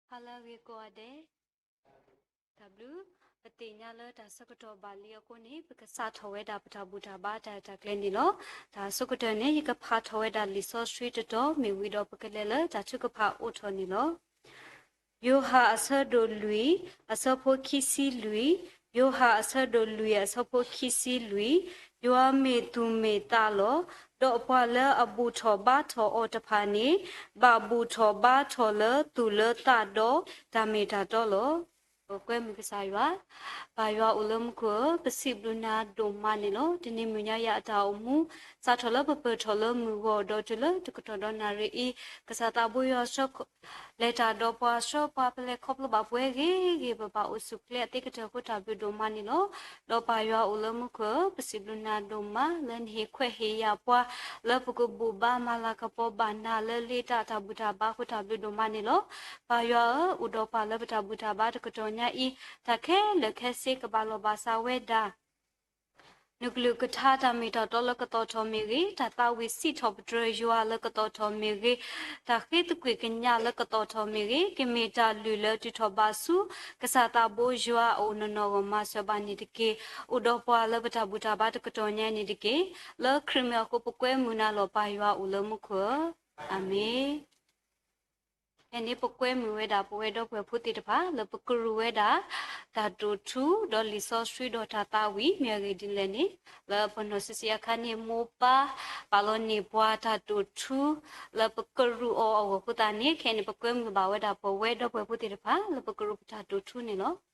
ဟါလၢအဂ့ၤကိးဂၤဒဲး, တၢ်ဘျုး, ပသ့ၣ်ညါလၢတၢ်ဆၢကတီၢ်ဘၣ်လံအဃိန့ၣ် ပကစးထီၣ်ဝဲဒၣ်ပတၢ်ဘူၣ်တၢ်ဘါတၢ်ရဲၣ်တၢ်ကျဲၤန့ၣ်လီၤ. တၢ်အဆိကတၢၢ်န့ၣ် ယကဖးထီၣ်ဝဲဒၣ်လံာ်စီဆှံတတီၤ မ့ၢ်ဝံၤဒီးပကလဲၤလၢတၢ်ထုကဖၣ်အိၣ်ထီၣ်န့ၣ်လီၤ. ယိၤဟၣ်အဆၢဒိၣ်လွံၢ်, အဆၢဖိခံဆံလွံၢ်, ယိၤဟၣ်အဆၢဒိၣ်လွံၢ် အဆၢဖိခံဆံလွံၢ်, ယွၤမ့ၢ်သူၣ်မ့ၢ်သးလီၤ. ဒီးပှၤလၢအဘူၣ်ထီၣ်ဘါထီၣ်အီၤတဖၣ်န့ၣ် ဘၣ်ဘူၣ်ထီၣ်ဘါထီၣ်လၢသူၣ်လၢသးဒီးတၢ်မ့ၢ်တၢ်တီလီၤ. ပကွဲမုာ်ကစၢ်ယွၤ, ပၢ်ယွၤအိၣ်လၢမူခိၣ်ဧၢ, ပစံးဘျုးနၤဒိၣ်မးန့ၣ်လီၤ. တနံၤမုၢ်ညါယၤအတၢ်အိၣ်မူ စးထီၣ်လၢပပၢၢ်ထီၣ်လၢမုၢ်ဂီၤဒီးတုၤလၢတကတီၢ်ဒီးနၣ်ရံၣ်အံၤ, ကစၢ်သးဘိယွၤဆှၢ လဲၤတၢ်ဒီးပှၤဆှၢပှၤ ပလဲၤခီဖျိဘၣ်ပှၤဂ့ၤဂ့ၤ ပဘၣ်အိၣ်ဆူၣ်ချ့အသ့ကတၢၢ်အဃိ တၢ်ဘျုးဒိၣ်မးန့ၣ်လီၤ. ဒီးပၢ်ယွၤအိၣ်လၢမူခိၣ်ဧၢ, ပစံးဘျုးနၤဒိၣ်မး လၢနဟ့ၣ်ခွဲးဟ့ၣ်ယာ်ပှၤ လၢပကဘူၣ်ဘါမၤလၤကပီၤဘၣ်နၤလၢလ့တၢ်တၢ်ဘူၣ်တၢ်ဘါအဃိ တၢ်ဘျုးဒိၣ်မးန့ၣ်လီၤ. ပၢ်ယွၤဧၢ, အိၣ်ဒီးပှၤလၢပတၢ်ဘူၣ်တၢ်ဘါတကတီၢ်ညါအံၤ, တၢ်ခဲလၢာ်ခဲဆ့ကဘၣ်လီၢ်ဘၣ်စးဝဲဒၣ် နကလုၢ်ကထါတၢ်မ့ၢ်တၢ်တီလၢကသီၣ်ထီၣ်မ့ၢ်ဂ့ၤ, တၢ်သးဝံၣ်စံးထီၣ်ပတြၢၤယွၤလၢကသီၣ်ထီၣ်မ့ၢ်ဂ့ၤ, တၢ်ဃ့သကွံာ်ကညးလၢကသီၣ်ထီၣ်မ့ၢ်ဂ့ၤ, ကမ့ၢ်တၢ်လုၢ်လၢတုၤထီၣ်ဘၣ်ဆူ ကစၢ်သးဘိယွၤအအိၣ်နီၢ်နီၢ်ဂီၢ်မၤစၢၤဘၣ်န့ၣ်တက့ၢ်. အိၣ်ဒီးပှၤလၢပတၢ်ဘူၣ်တၢ်ဘါတကတီၢ်ညါန့ၣ်တက့ၢ်. လၢခရံာ်မ့ၢ်အဃိ ပကွဲမုာ်နၤလီၤ ပၢ်ယွၤအိၣ်လၢမူခိၣ်ဧၢ, အၤမ့ၣ်. ဖဲန့ၣ်ပကွဲမုာ်ဝဲဒၣ်ပဝဲဒီပုၢ်ဝဲၢ်ဖိသ့ၣ်တဖၣ် လၢပကရူၢ်ဝဲဒၣ် တၢ်တိာ်ထူ ဒီးလံာ်စီဆှံဒီးတၢ်သးဝံၣ် မ့ၢ်အဂ့ၢ်ဒ်လဲၣ်န့ၣ်, လၢပနီၢ်ဆံးဆံးအခါန့ၣ် မိၢ်ပၢ် ပာ်လီၤန့ၢ်ပှၤတၢ်တိာ်ထူ လၢပကရူၢ်အီၤအဂီၢ်အဃိသတးန့ၣ် ခဲအံၤန့ၣ် ပကွဲမုာ်ဘၣ်ဝဲဒၣ်ပဝဲဒီပုၢ်ဝဲၢ်ဖိသ့ၣ်တဖၣ် လၢပကရူၢ်ပတၢ်တိာ်ထူန့ၣ်လီၤ.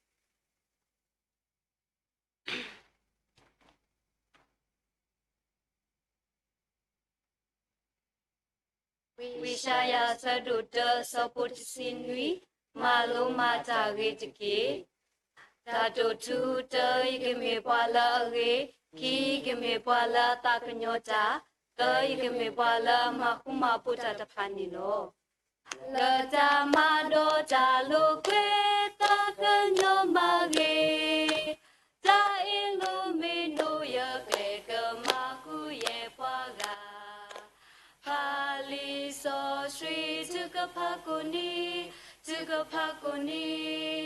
ဝံယၡါယၤ အဆၢဒိၣ်တၢ အဆၢဖိတဆံနွံ, မၤလိမၤတၢ်ဂ့ၤတက့ၢ်. တၢ်တိာ်ထူ, တၢ, ယကမ့ၢ်ပှၤလၢအဂ့ၤ, ခံ, ယကမ့ၢ်ပှၤလၢအသးကညီၤတၢ်, သၢ, ယကမ့ၢ်ပှၤလၢအမၤဃူမၤဖိးတၢ်တဖၣ်န့ၣ်လီၤ. လၢတၢ်မၤဒီးတၢ်လိာ်ကွဲ သးကညီၤမၤဂ့ၤ, တၢ်အ့ၣ်လိာ်မ့ၢ်ဒိၣ်ယကျဲ ကမၤဃုာ်ယဲပှၤဂၤ ဖးလံာ်စီဆှံ ထုကဖၣ်ကိးနံၤ, ထုကဖၣ်ကိးနံ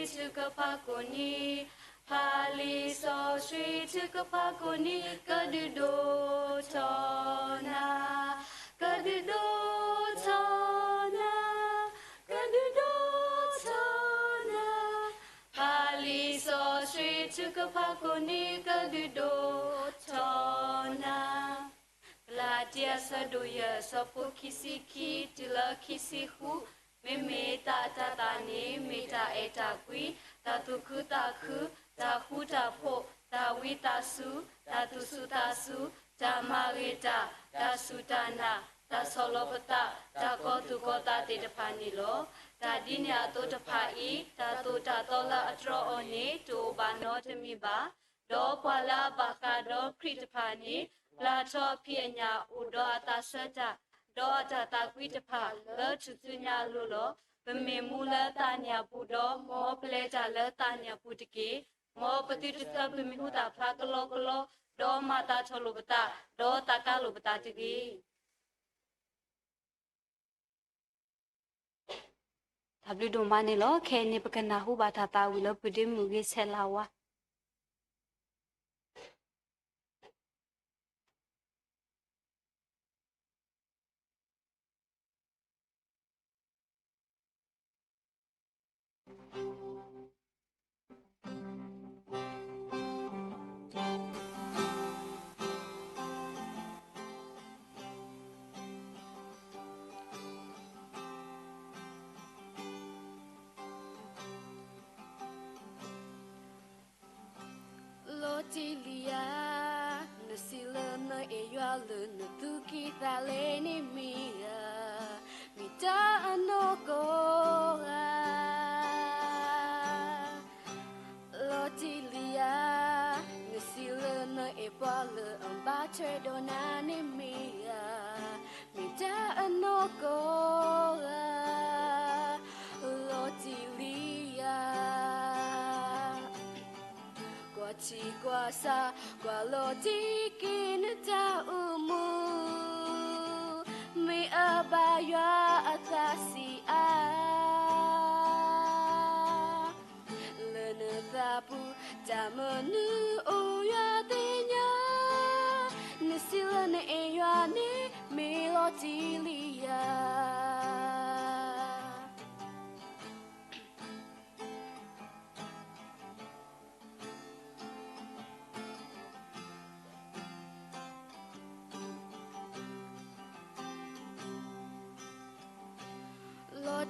ၤ, ထုကဖၣ်ကိးနံၤ, ဖးလံာ်စီဆှံ ထုကဖၣ်ကိးနံၤ ကဒုးဒိၣ်ထီၣ်နၤ, ကဒုးဒိၣ်ထီၣ်နၤ, ကဒုးဒိၣ်ထီၣ်နၤ, ဖးလံာ်စီဆှံ ထုကဖၣ်ကိးနံၤ ကဒုးဒိၣ်ထီၣ်နၤ. ကလၤတံ အဆၢဒိၣ်ယဲၢ် အဆၢဖိခံဆံခံ တုၤလၢခံဆံဃု, မ့မ့ၢ်တၢ်အတၤသၣ်န့ၣ် မ့ၢ်တၢ်အဲၣ်တၢ်ကွံ, တၢ်သူၣ်ခုသးခု, တၢ်ဃူတၢ်ဖိး, တၢ်ဝံသးစူၤ, တၢ်သူၣ်စူၤသးစူၤ, တၢ်မၤဂ့ၤတၢ်, တၢ်စူၢ်တၢ်နာ်, တၢ်ဆီၣ်လီၤပသး, တၢ်ကီၤသူၣ်ကီၤသးသ့ၣ်တဖၣ်န့ၣ်လီၤ. တၢ်ဒ်န့ၣ်အသိးတဖၣ်အံၤ, တၢ်သိၣ်တၢ်သီလၢအတြီအီၤန့ၣ် တအိၣ်ဘၣ်နီတမံၤဘၣ်. ဒီးပှၤလၢအဘၣ်ဃးဒီးခရံာ်တဖၣ်န့ၣ်, ပျၢ်ထီအဖံးအညၣ် အိၣ်ဒီးအသးဆၢတၢ်, ဒီးအတၢ်သးကွံတဖၣ် လၢထူၣ်စုညါအလိၤလီၤ. ပမ့ၢ်မူလၢသးန့ၣ်အပူၤဒီး, မ်ပလဲၤတၢ်လၢသးန့ၣ်အပူၤတက့ၢ်. မ်ပသုတဆၢပမံၤဟူသၣ်ဖျါကလီကလီ, ဒီးမၤသးထီၣ်လိာ်ပသး, ဒီးသးကါလိာ်ပသးတဂ့ၤ. တၢ်ဘျုးဒိၣ်မးန့ၣ်လီၤ. ခဲအံၤန့ၣ် ပကနၢ်ဟူဘၣ်တၢ်သးဝံၣ်လၢပူၤဒ့မုၣ်ဂ့ၤဆဲးလၤဝါ. လီၤတံၢ်လံဧါ, နစံးလၢနအဲၣ်ယွၤလၢနသူၣ်ကံၢ်သးလဲန့ၣ်မ့ၢ်ဧါ, မ့ၢ်တၢ်အနီၢ်ကီၢ်ဧါ. လီၤတံၢ်လံဧါ, နစံးလၢနအဲၣ်ပှၤလၢအဘၣ်ထွဲဒီးနၤန့ၣ်မ့ၢ်ဧါ, မ့ၢ်တၢ်အနီၢ်ကီၢ်ဧါ. လီၤတံၢ်လံဧါ. ကွၢ်ထံကွၢ်ဆး, ကွၢ်လီၤတံၢ်က့ၤနတၢ်အိၣ်မူ, မ့ၢ်အဘၣ်ယွၤအသးဆံးအါ.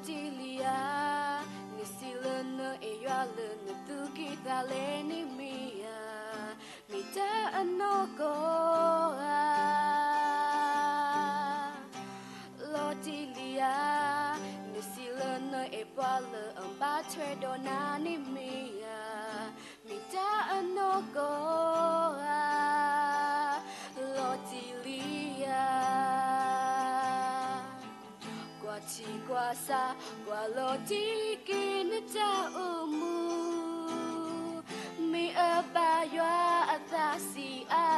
လီၤတံၢ်လံဧါ, နစံးလၢနအဲၣ်ယွၤလၢနသူၣ်ကံၢ်သးလဲန့ၣ်မ့ၢ်ဧါ, မ့ၢ်တၢ်အနီၢ်ကီၢ်ဧါ. လီၤတံၢ်လံဧါ, နစံးလၢနအဲၣ်ပှၤလၢအဘၣ်ထွဲဒီးနၤန့ၣ်မ့ၢ်ဧါ, မ့ၢ်တၢ်အနီၢ်ကီၢ်ဧါ. လီၤတံၢ်လံဧါ. ကွၢ်ထံကွၢ်ဆး, ကွၢ်လီၤတံၢ်က့ၤနတၢ်အိၣ်မူ, မ့ၢ်အဘၣ်ယွၤအသးဆံးအါ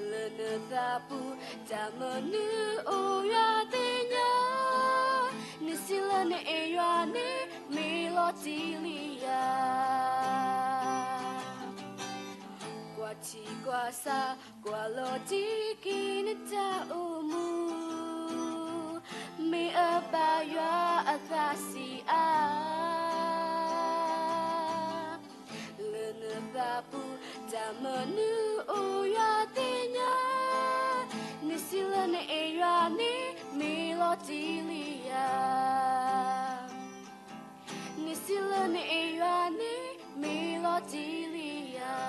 လၢနသးပူၤ တၢ်မနုၤအိၣ်ယွၤသ့ၣ်ညါ, နစံးလၢနအဲၣ်ယွၤန့ၣ် မ့ၢ်လီၤတံၢ်လံဧါ. ကွၢ်ထံကွၢ်ဆး, ကွၢ်လီၤတံၢ်က့ၤနတၢ်အိၣ်မူ, မ့ၢ်အဘၣ်ယွၤအသးဆံးအါ လၢနသးပူၤ တၢ်မနုၤအိၣ်ယွၤသ့ၣ်ညါ, နစံးလၢနအဲၣ်ယွၤန့ၣ် မ့ၢ်လီၤတံၢ်လံဧါ. နစံးလၢနအဲၣ်ယွၤန့ၣ် မ့ၢ်လီၤတံၢ်လံဧါ.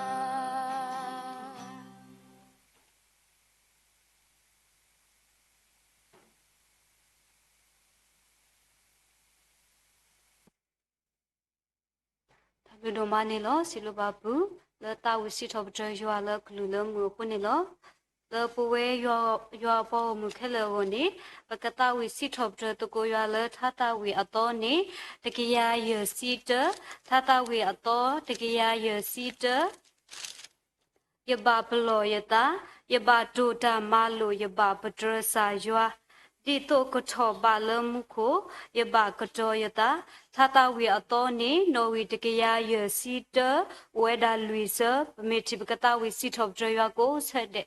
တၢ်ဘျုးဒိၣ်မးန့ၣ်လီၤ. စံးဘျုးဘၣ်ပူၤ လၢသးဝံၣ်စံးထီၣ်ပတြၢၤယွၤလၢကလူးလၢမုာ်အဃိန့ၣ်လီၤ. လၢပဝဲယွၤအပှၤဂီၢ်မုၢ်ခဲလၢာ်အဂီၢ်န့ၣ် ပကသးဝံၣ်စံးထီၣ်ပတြၢၤသကိးယွၤလၢထါသးဝံၣ်အသီန့ၣ် တကယၤယဲၢ်ဆံတၢ, ထါသးဝံၣ်အသီ တကယၤယဲၢ်ဆံတၢ. ယဘၣ်ပလီၢ်ယသး, ယဘၣ်တိၢ်တၢ်မၤလိာ်, ယဘၣ်ပတြၢၤစၢ်ယွၤ, ဒ်သိးကထီၣ်ဘးလၢမူခိၣ်, ယဘၣ်ကတီၤယသး, ထါသးဝံၣ်အသီန့ၣ် နီၣ်ဂံၢ်တကယၤယဲၢ်ဆံတၢ, အိၣ်ဝဲဒၣ်လွံၢ်ဆၢ, ပမ့ၢ်ထံၣ်ပကသးဝံၣ်စံးထီၣ်ပတြၢၤယွၤကိးဆၢဒဲး.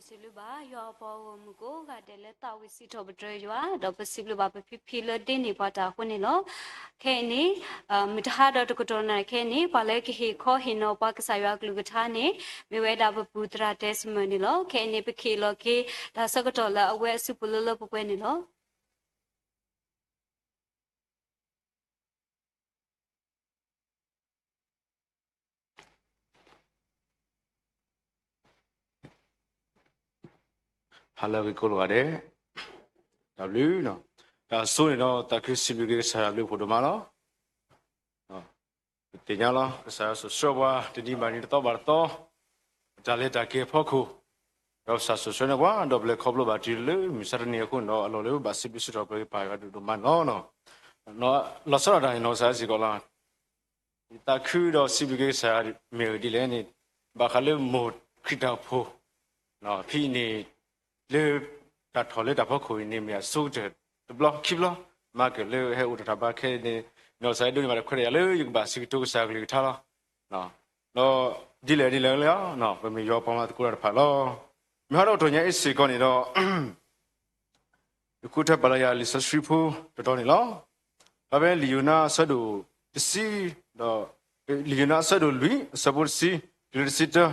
စံးဘျုးဘၣ် ယွၤအပှၤဂီၢ်မုၢ်ကိးဂၤဒဲးလၢသးဝံၣ်စံးထီၣ်ပတြၢၤယွၤ, ဒီးပစံးဘျုးဘၣ်ပဖံဖံလၢဒ့န့ၢ်ပှၤတၢ်အဃိန့ၣ်လီၤ. ခဲအံၤန့ၣ် မုၢ်တဟါဒီးတကတီၢ်နၣ်ရံၣ်ခဲအံၤန့ၣ် ပှၤလၢကဟ့ၣ်ခီဟ့ၣ်နီၤပှၤကစၢ်ယွၤအကလုၢ်ကထါန့ၣ် မ့ၢ်ဝဲဒၣ်ပပုၢ်သရၣ်တဲစမၢၣ်န့ၣ်လီၤ. ခဲအံၤန့ၣ် ပကဟ့ၣ်လီၤက့ၤတၢ်ဆၢကတီၢ်လၢအဝဲအစုပူၤလၢလၢပှဲၤပှဲၤန့ၣ်လီၤ. ဟါလၢအဂ့ၤကိးဂၤဒဲး, တၢ်ဘျုး, တၢ်ဆိန့ၣ်ဒီး သးခုစံးဘျုးက့ၤကစၢ်ယွၤဘျုးဖှိၣ်ဒိၣ်မးလီၤ. ပသ့ၣ်ညါလီၤ ကစၢ်ယွၤဆိၣ်ဆှၢပှၤတနံၤဘၣ်နံၤ တသီဘၣ်တသီ, ပတၢ်လဲၤတၢ်က့ၤအဖီခိၣ်, ဒီးကစၢ်ဆိၣ်ဆှၢန့ၢ်ပှၤ ဒီးပလဲၤခီဖျိဘၣ်တုၤလၢမုၢ်မဆါတနံၤအဃိန့ၣ်ဒီး အလီၢ်လၢဘၣ်စံးဘျုးစံးထီၣ်ပတြၢၤက့ၤပၢ်ယွၤဒိၣ်ဒိၣ်မးန့ၣ်လီၤ. လီၤဆီဒၣ်တၢ်န့ၣ် နီၢ်ကစၢ်စ့ၢ်ကီးလီၤ. ယသးခုဒီးစံးဘျုးက့ၤကစၢ်ယွၤမ့ၢ်အဂ့ၢ်ဒ်လဲၣ်န့ၣ်, ဘၣ်ဃးလၢမိၢ်ခရံာ်တၢ်အိၣ်ဖှိၣ် ဖဲအံၤန့ၣ် လၢတၢ်ထီၣ်လၢတၢ်ဖီခိၣ်အံၤန့ၣ် မ့ၢ်အဆိကတၢၢ်တဘျီခံဘျီ, မၤကၢၢ်လၢဟဲအိၣ်တၢ်တၢ်ဘါခဲအံၤန့ၣ်, နီၢ်ကစၢ်ဒိးန့ၢ်ဘၣ်တၢ်ခွဲးတၢ်ယာ်လၢယကဘၣ်စံးကတိၤကစၢ်အကလုၢ်ကထါလီၤ. ဒီးဒ်လဲၣ်ဒ်လဲၣ်လီၤ, ပမ့ၢ်ယွၤပှၤမၤသကိးတၢ်တဖၣ်လီၤ. မ့ၢ်ဟီဒီးတနံၤအံၤစ့ၢ်ကီးန့ၣ်ဒီး ယဃုထၢပာ်လီၤယၤလံာ်စီဆှံဖိတတီၤန့ၣ်လီၤ. ဖဲလံာ်ယိၤနါအဆၢဒိၣ်တဆံ, ဒီးလံာ်ယိၤနါအဆၢဒိၣ်လွံၢ် အဆၢဖိတဆံ တုၤလၢတဆံတၢ,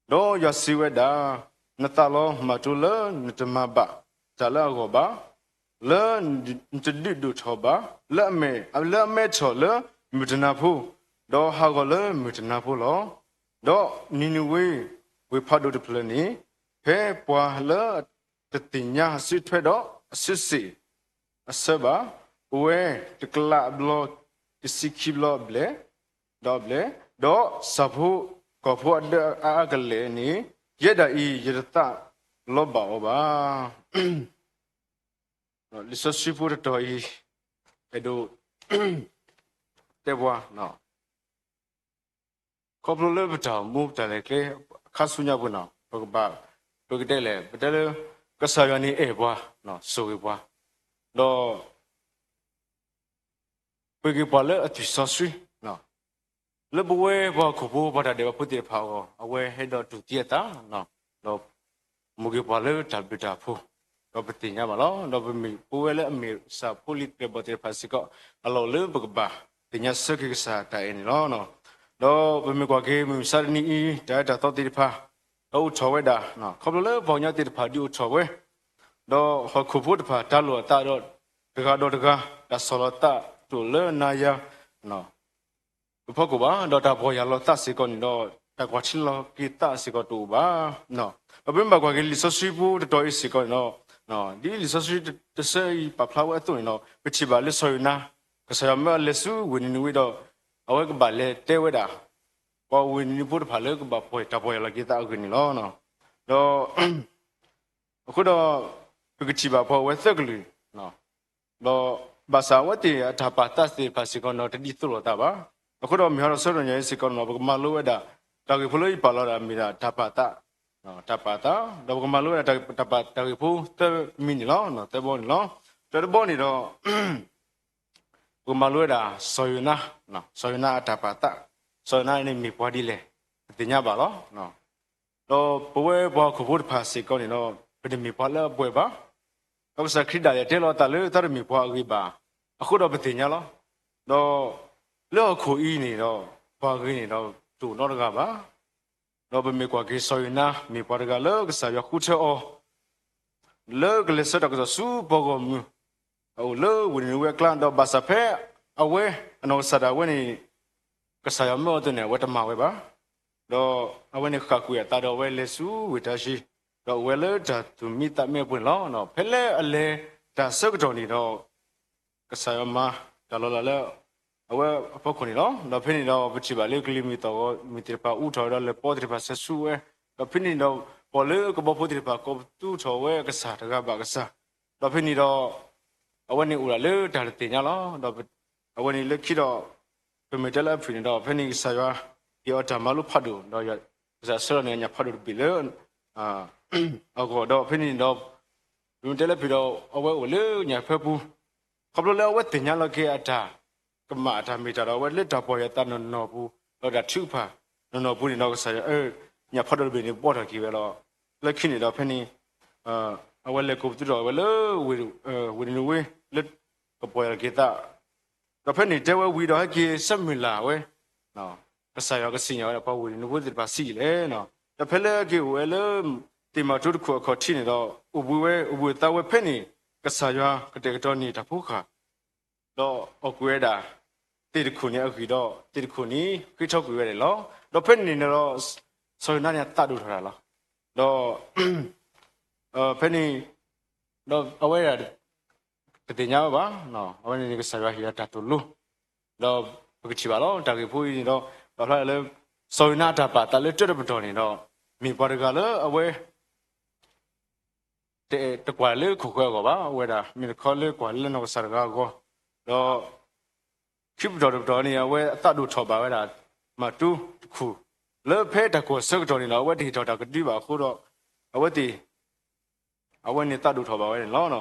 ဒီးယွၤစံးဝဲဒၣ်, နသးလီၤမၢ်တိလၢနတမၤဘၣ်တၢ်လၢအဂီၢ်ဘၣ်, လၢနတဒုးဒိၣ်ထီၣ်ဘၣ်, လၢအမဲထီၣ်လၢမုၢ်တနၤဖိ, ဒီးဟးဂီၤလၢမုၢ်တနၤဖိလီၤ. ဒီးနံၤနဝ့ၤဝ့ၢ်ဖးဒိၣ်တဖျၢၣ်န့ၣ်, ဖဲပှၤလၢတသ့ၣ်ညါအစုထွဲဒီးအစုစ့ၣ်အဆၢဘၣ်, ပဝဲတကလးဘျီတဆံခံဘျီဘျဲၣ်, ဒီးဘျဲၣ်, ဒီးဆၣ်ဖိကီၢ်ဖိအဒၢအအါကလဲာ်န့ၣ်, ယဲဒၣ်အံၤယတသးလီၤဘၣ်အီၤဘၣ်. လံာ်စီဆှံဖိတတီၤအံၤ အဲၣ်ဒိးတဲပှၤ ခီဖျိလၢပတၢ်အိၣ်မူပတၢ်လဲၤကျဲ အခါဆူညါပူၤန့ၣ် ပကဘၣ် ပကတဲလဲၣ် ပတဲလၢ ကစၢ်ယွၤန့ၣ်အဲၣ်ပှၤ ဆိၣ်ဂ့ၤပှၤ ဒီး ပှ့ၤက့ၤပှၤလၢအသွံၣ်စီဆှံ လၢပဝဲပှၤဟီၣ်ခိၣ်ဖိ ပှၤတၢ်ဒဲးဘးဖိသ့ၣ်တဖၣ်အဂီၢ် အဝဲဟဲဒီးတူၢ်သံအသး ဒီး မိၢ်က့ၤပှၤလၢတၢ်ဘျုးတၢ်ဖှိၣ် ဒီးပသ့ၣ်ညါဘၣ်လီၤ. ဒီးပမ့ၢ်ပဝဲလၢအမ့ၢ်ကစၢ်ဖိလံၤသရဲၣ်ဘီၣ်သ့ၣ်တဖၣ်စ့ၢ်ကီး အလီၢ်လၢပကဘၣ်သ့ၣ်ညါဆၢက့ၤကစၢ်တၢ်အဲၣ်န့ၣ်လီၤ. ဒီးပမ့ၢ်ကွၢ်က့ၤမုၢ်မဆါတနံၤအံၤ တၢ်အဲၣ်တၢ်သီသ့ၣ်တဖၣ် ဒီးအိၣ်ထီၣ်ဝဲဒၣ် ခီဖျိလၢပှၤကညီသ့ၣ်တဖၣ်ဒုးအိၣ်ထီၣ်ဝဲ ဒီးဟီၣ်ခိၣ်ဖိတဖၣ်တၢ်လိာ်အသးဒီး တဂၤဒီးတဂၤ တၢ်ဆီၣ်လီၤသးတအိၣ်လၢနၤယၤ ပဖီခိၣ်ဘၣ်, ဒီးတၢ်ပီၢ်ယၢ်လီၤသးစ့ၢ်ကီးန့ၣ်ဒီး တၢ်ကွၢ်ထံလီၤက့ၤသးစ့ၢ်ကီးတအိၣ်ဘၣ်. ဒီးပမ့ၢ်ဘၣ်ကွၢ်က့ၤလံာ်စီဆှံဖိတတီၤအံၤစ့ၢ်ကီးန့ၣ်ဒီး ဒ်လံာ်စီဆှံတဆၢအံၤပာ်ဖျါဝဲအသိးန့ၣ်ဒီး ပထံၣ်ဘၣ်လၢစီၤယိၤနါ ကစၢ်ယွၤမၢအလဲၤဆူဝ့ၢ်နံၤနဝ့ဒီး အဝဲကဘၣ်လဲၤတဲဝဲဒၣ် ပှၤဝ့ၢ်နံၤနဝ့ဖိတဖၣ်လၢကဘၣ်ပီၢ်တၢ်ပီၢ်ယၢ်လီၤက့ၤသးအဂ့ၢ်န့ၣ်လီၤ. ဒီး အဃိဒီး ပကထံၣ်ဘၣ်ပှၤအိၣ်ဝဲသၢကလုာ် ဒီးဘၣ်ဆၣ်အဝဲသ့ၣ်အတၢ်ပာ်သးသ့ၣ်တဖၣ်စ့ၢ်ကီးန့ၣ်ဒီး တဒ်သိးလိာ်သးဘၣ်. အဃိဒီးမ့ၢ်ဟီဒီးဆၢကတီၢ်ညါအံၤစ့ၢ်ကီးန့ၣ်ဒီး ပကမၤလိဝဲဒၣ် တၢ်ဂ့ၢ်ဖိလၢယပာ်လီၤဒၣ်မ့ၢ်ဒၣ်တၢ်ပာ်သး တၢ်ပာ်သး ဒီးပကမၤလိဝဲဒၣ်တၢ်ပာ်တၢ်ဂ့ၢ်ဖိသၢမံၤန့ၣ်လီၤ. သၢဘီန့ၣ်လီၤ. တၢတဘီန့ၣ်ဒီး ပကမၤလိဝဲဒၣ်စီၤယိၤနါ, စီၤယိၤနါအတၢ်ပာ်သး, စီၤယိၤနါန့ၣ်မ့ၢ်ပှၤဒ်လဲၣ် ပသ့ၣ်ညါဘၣ်လီၤ. ဒီးပဝဲပှၤဟီၣ်ခိၣ်ဖိတဖၣ်စ့ၢ်ကီးန့ၣ်ဒီး ပတမ့ၢ်ပှၤလၢအပှဲၤဘၣ်. ဒီးကစၢ်ခရံာ်ဒၣ်လဲာ်တဲလီၤအသးလၢတၢ်တမ့ၢ်ပှၤအဂ့ၤဘၣ်. အဃိဒီးပသ့ၣ်ညါလီၤ. ဒီး လၢဟီၣ်ခိၣ်အံၤန့ၣ်ဒီး ပှၤဂ့ၤန့ၣ်ဒီးတအိၣ်နီတဂၤဘၣ်. ဒီးပမ့ၢ်ကွၢ်က့ၤစီၤယိၤနါ မ့ၢ်ပှၤတဂၤလၢကစၢ်ယွၤဃုထၢအီၤ လၢကလဲၤဆှၢတၢ်ကစီၣ်ဆူပှၤဂီၢ်မုၢ် အအိၣ်လၢဝ့ၢ်နံၤနဝ့အကျါ, ဒီးဘၣ်ဆၣ်ဖဲအဝဲအနီၢ်ကစၢ်ဒၣ်ဝဲန့ၣ် ကစၢ်ယွၤမၢအီၤအသိးန့ၣ် အဝဲတမၤဝဲဘၣ်. ဒီးအဝဲန့ၣ်ဃၣ်ကွံာ်အသးဒီးအဝဲလဲၤဆူဝ့ၢ်တၢ်ၡ့, ဒီးအိၣ်ဝဲလၢတၢ်သူၣ်မံသးမံအပူၤန့ၣ်လီၤ. ဖဲလၢအလဲၤတၢ်ဆၢကတီၢ်န့ၣ်ဒီး ကစၢ်ယွၤမၤတၢ်လီၤလးလၢ အဝဲအဖီခိၣ်န့ၣ်လီၤ. ဒီးဖဲန့ၣ်ဒီးပထံၣ်ဘၣ်လၢကလံၤမုၢ်သီၣ်ဂီၤမုၢ်သ့ၣ်တဖၣ်အူထီၣ်ဝဲဒီးလၢပီသ့ၣ်တဖၣ်ဆဲးဆူဝဲ, ဒီးဖဲန့ၣ်ဒီး ပှၤလၢကဘီဖိသ့ၣ်တဖၣ်ကိးပသူထီၣ်ဝဲအကစၢ်တဂၤဘၣ်ကစၢ်, ဒီးဖဲန့ၣ်ဒီး အဝဲန့ၣ်အိၣ်ဒၣ်လၢတၢ်တသ့ၣ်ညါလီၤ. ဒီးအဝဲန့ၣ်လၢခံဒီး ပမ့ၢ်တဲလၢအဖုၣ်န့ၣ်ဒီး ဖဲန့ၣ်ကစၢ်ယွၤ ဟ့ၣ်အီၤတၢ်မၤလိဖးဒိၣ် ဒီးကစၢ်ဆှၢလီၤန့ၢ်အညၣ်ဖးဒိၣ်တဘ့ၣ်လၢ အဂီၢ်ဒီးဖဲန့ၣ်ဒီး ပမ့ၢ်တဲလၢဖုၣ်ဒီး အဝဲအိၣ်လၢညၣ်ဖၢပူၤ, ခီဖျိလၢအဝဲသ့ၣ်ညါလီၤက့ၤအတၢ်ကမၣ်အတၢ်မ့ၢ်တၢ်ဒီး အဝဲလၢတၢ်ပီၢ်ယၢ်သးနီၢ်နီၢ်ပူၤ ဒီးတၢ်ထုကဖၣ်နီၢ်နီၢ်ပူၤန့ၣ်ဒီး ကစၢ်ယွၤ ညၣ်ဖးဒိၣ်တဘ့ၣ်န့ၣ် ဘှီထီၣ်က့ၤဝဲလီၤ. လၢခံန့ၣ်ဒီးဖဲန့ၣ် အဝဲလဲၤကိးပသူထီၣ်ဝဲလၢ ဝ့ၢ်နံၤနဝ့ လၢကပီၢ်ယၢ်လီၤက့ၤသး, ဒီးဖဲန့ၣ်တဲဝဲဝံၤဒီးဟဲက့ၤဆၢမုၢ်လၢ်ဝဲ ကစၢ်ယွၤကစံၣ်ညီၣ်ဝဲဒၣ်ပှၤဝ့ၢ်နံၤနဝ့သ့ၣ်တဖၣ်ဆံးအံၤလဲၣ်, ဒီးဖဲလၢအက့ၤအိၣ်ဝဲလၢ သ့ၣ်မၤတူတခိၣ်အခီၣ်ထံးန့ၣ်ဒီး အိၣ်ဘှံးဝဲ အိၣ်ဘှံးအသးဝဲဖဲန့ၣ် ကစၢ်ယွၤကတဲာ်ကတီၤန့ၢ်တၢ်ဖိဃၢ် ဒီးအီၣ်ကွံာ်ဝဲဒၣ် သ့ၣ်တခိၣ်န့ၣ်အဂံၢ်ဒီး သ့ၣ်တခိၣ်န့ၣ်ဃ့ထီကွံာ်ဝဲဒၣ်လီၤ. ဒီးဖဲန့ၣ်န့ၣ်ဒီး စီၤယိၤနါန့ၣ်အသးဒိၣ်ထီၣ်တၢ်လီၤ. ဒီး ဖဲန့ၣ် ဒီးအဝဲဒၣ် တသ့ၣ်ညါဝဲဘၣ်, အဝဲန့ၣ်န့ၣ်ကစၢ်ယွၤဟ့ၣ်အီၤတၢ်သိၣ်လိ ဒီးပကထံၣ်ဘၣ်လီၤ တၢ်ဂ့ၢ်ဖိအံၤန့ၣ်ဒီး ပာ်ဖျါလၢ စီၤယိၤနါအတၢ်ပာ်သးလၢတၢတပတီၢ်န့ၣ်ဒီး မ့ၢ်ပှၤတဂၤလၢအဝဲ တကွၢ်လၢခိၣ်ဃၢၤအဂီၢ်ဘၣ်, အဝဲဒၣ်မ့ၢ်တခီလၢကွၢ်လၢနီၢ်ကစၢ်တဂၤအဂီၢ်, ဒီး ခံပတီၢ်တပတီၢ်န့ၣ် အဝဲအသးဒိၣ်ထီၣ်ဘၣ်ဝဲဒၣ် မၤတူတခိၣ် လၢဖဲတၢ်ကွၢ်ဆၢကတီၢ်န့ၣ်ဒီး အဝဲတဟ့ၣ်ထီၣ်တၢ်ကဒုဘၣ်အဃိဒီး အဝဲသ့ၣ် အဝဲန့ၣ်သးဒိၣ်ထီၣ်ဘၣ်ဝဲန့ၣ်လီၤ.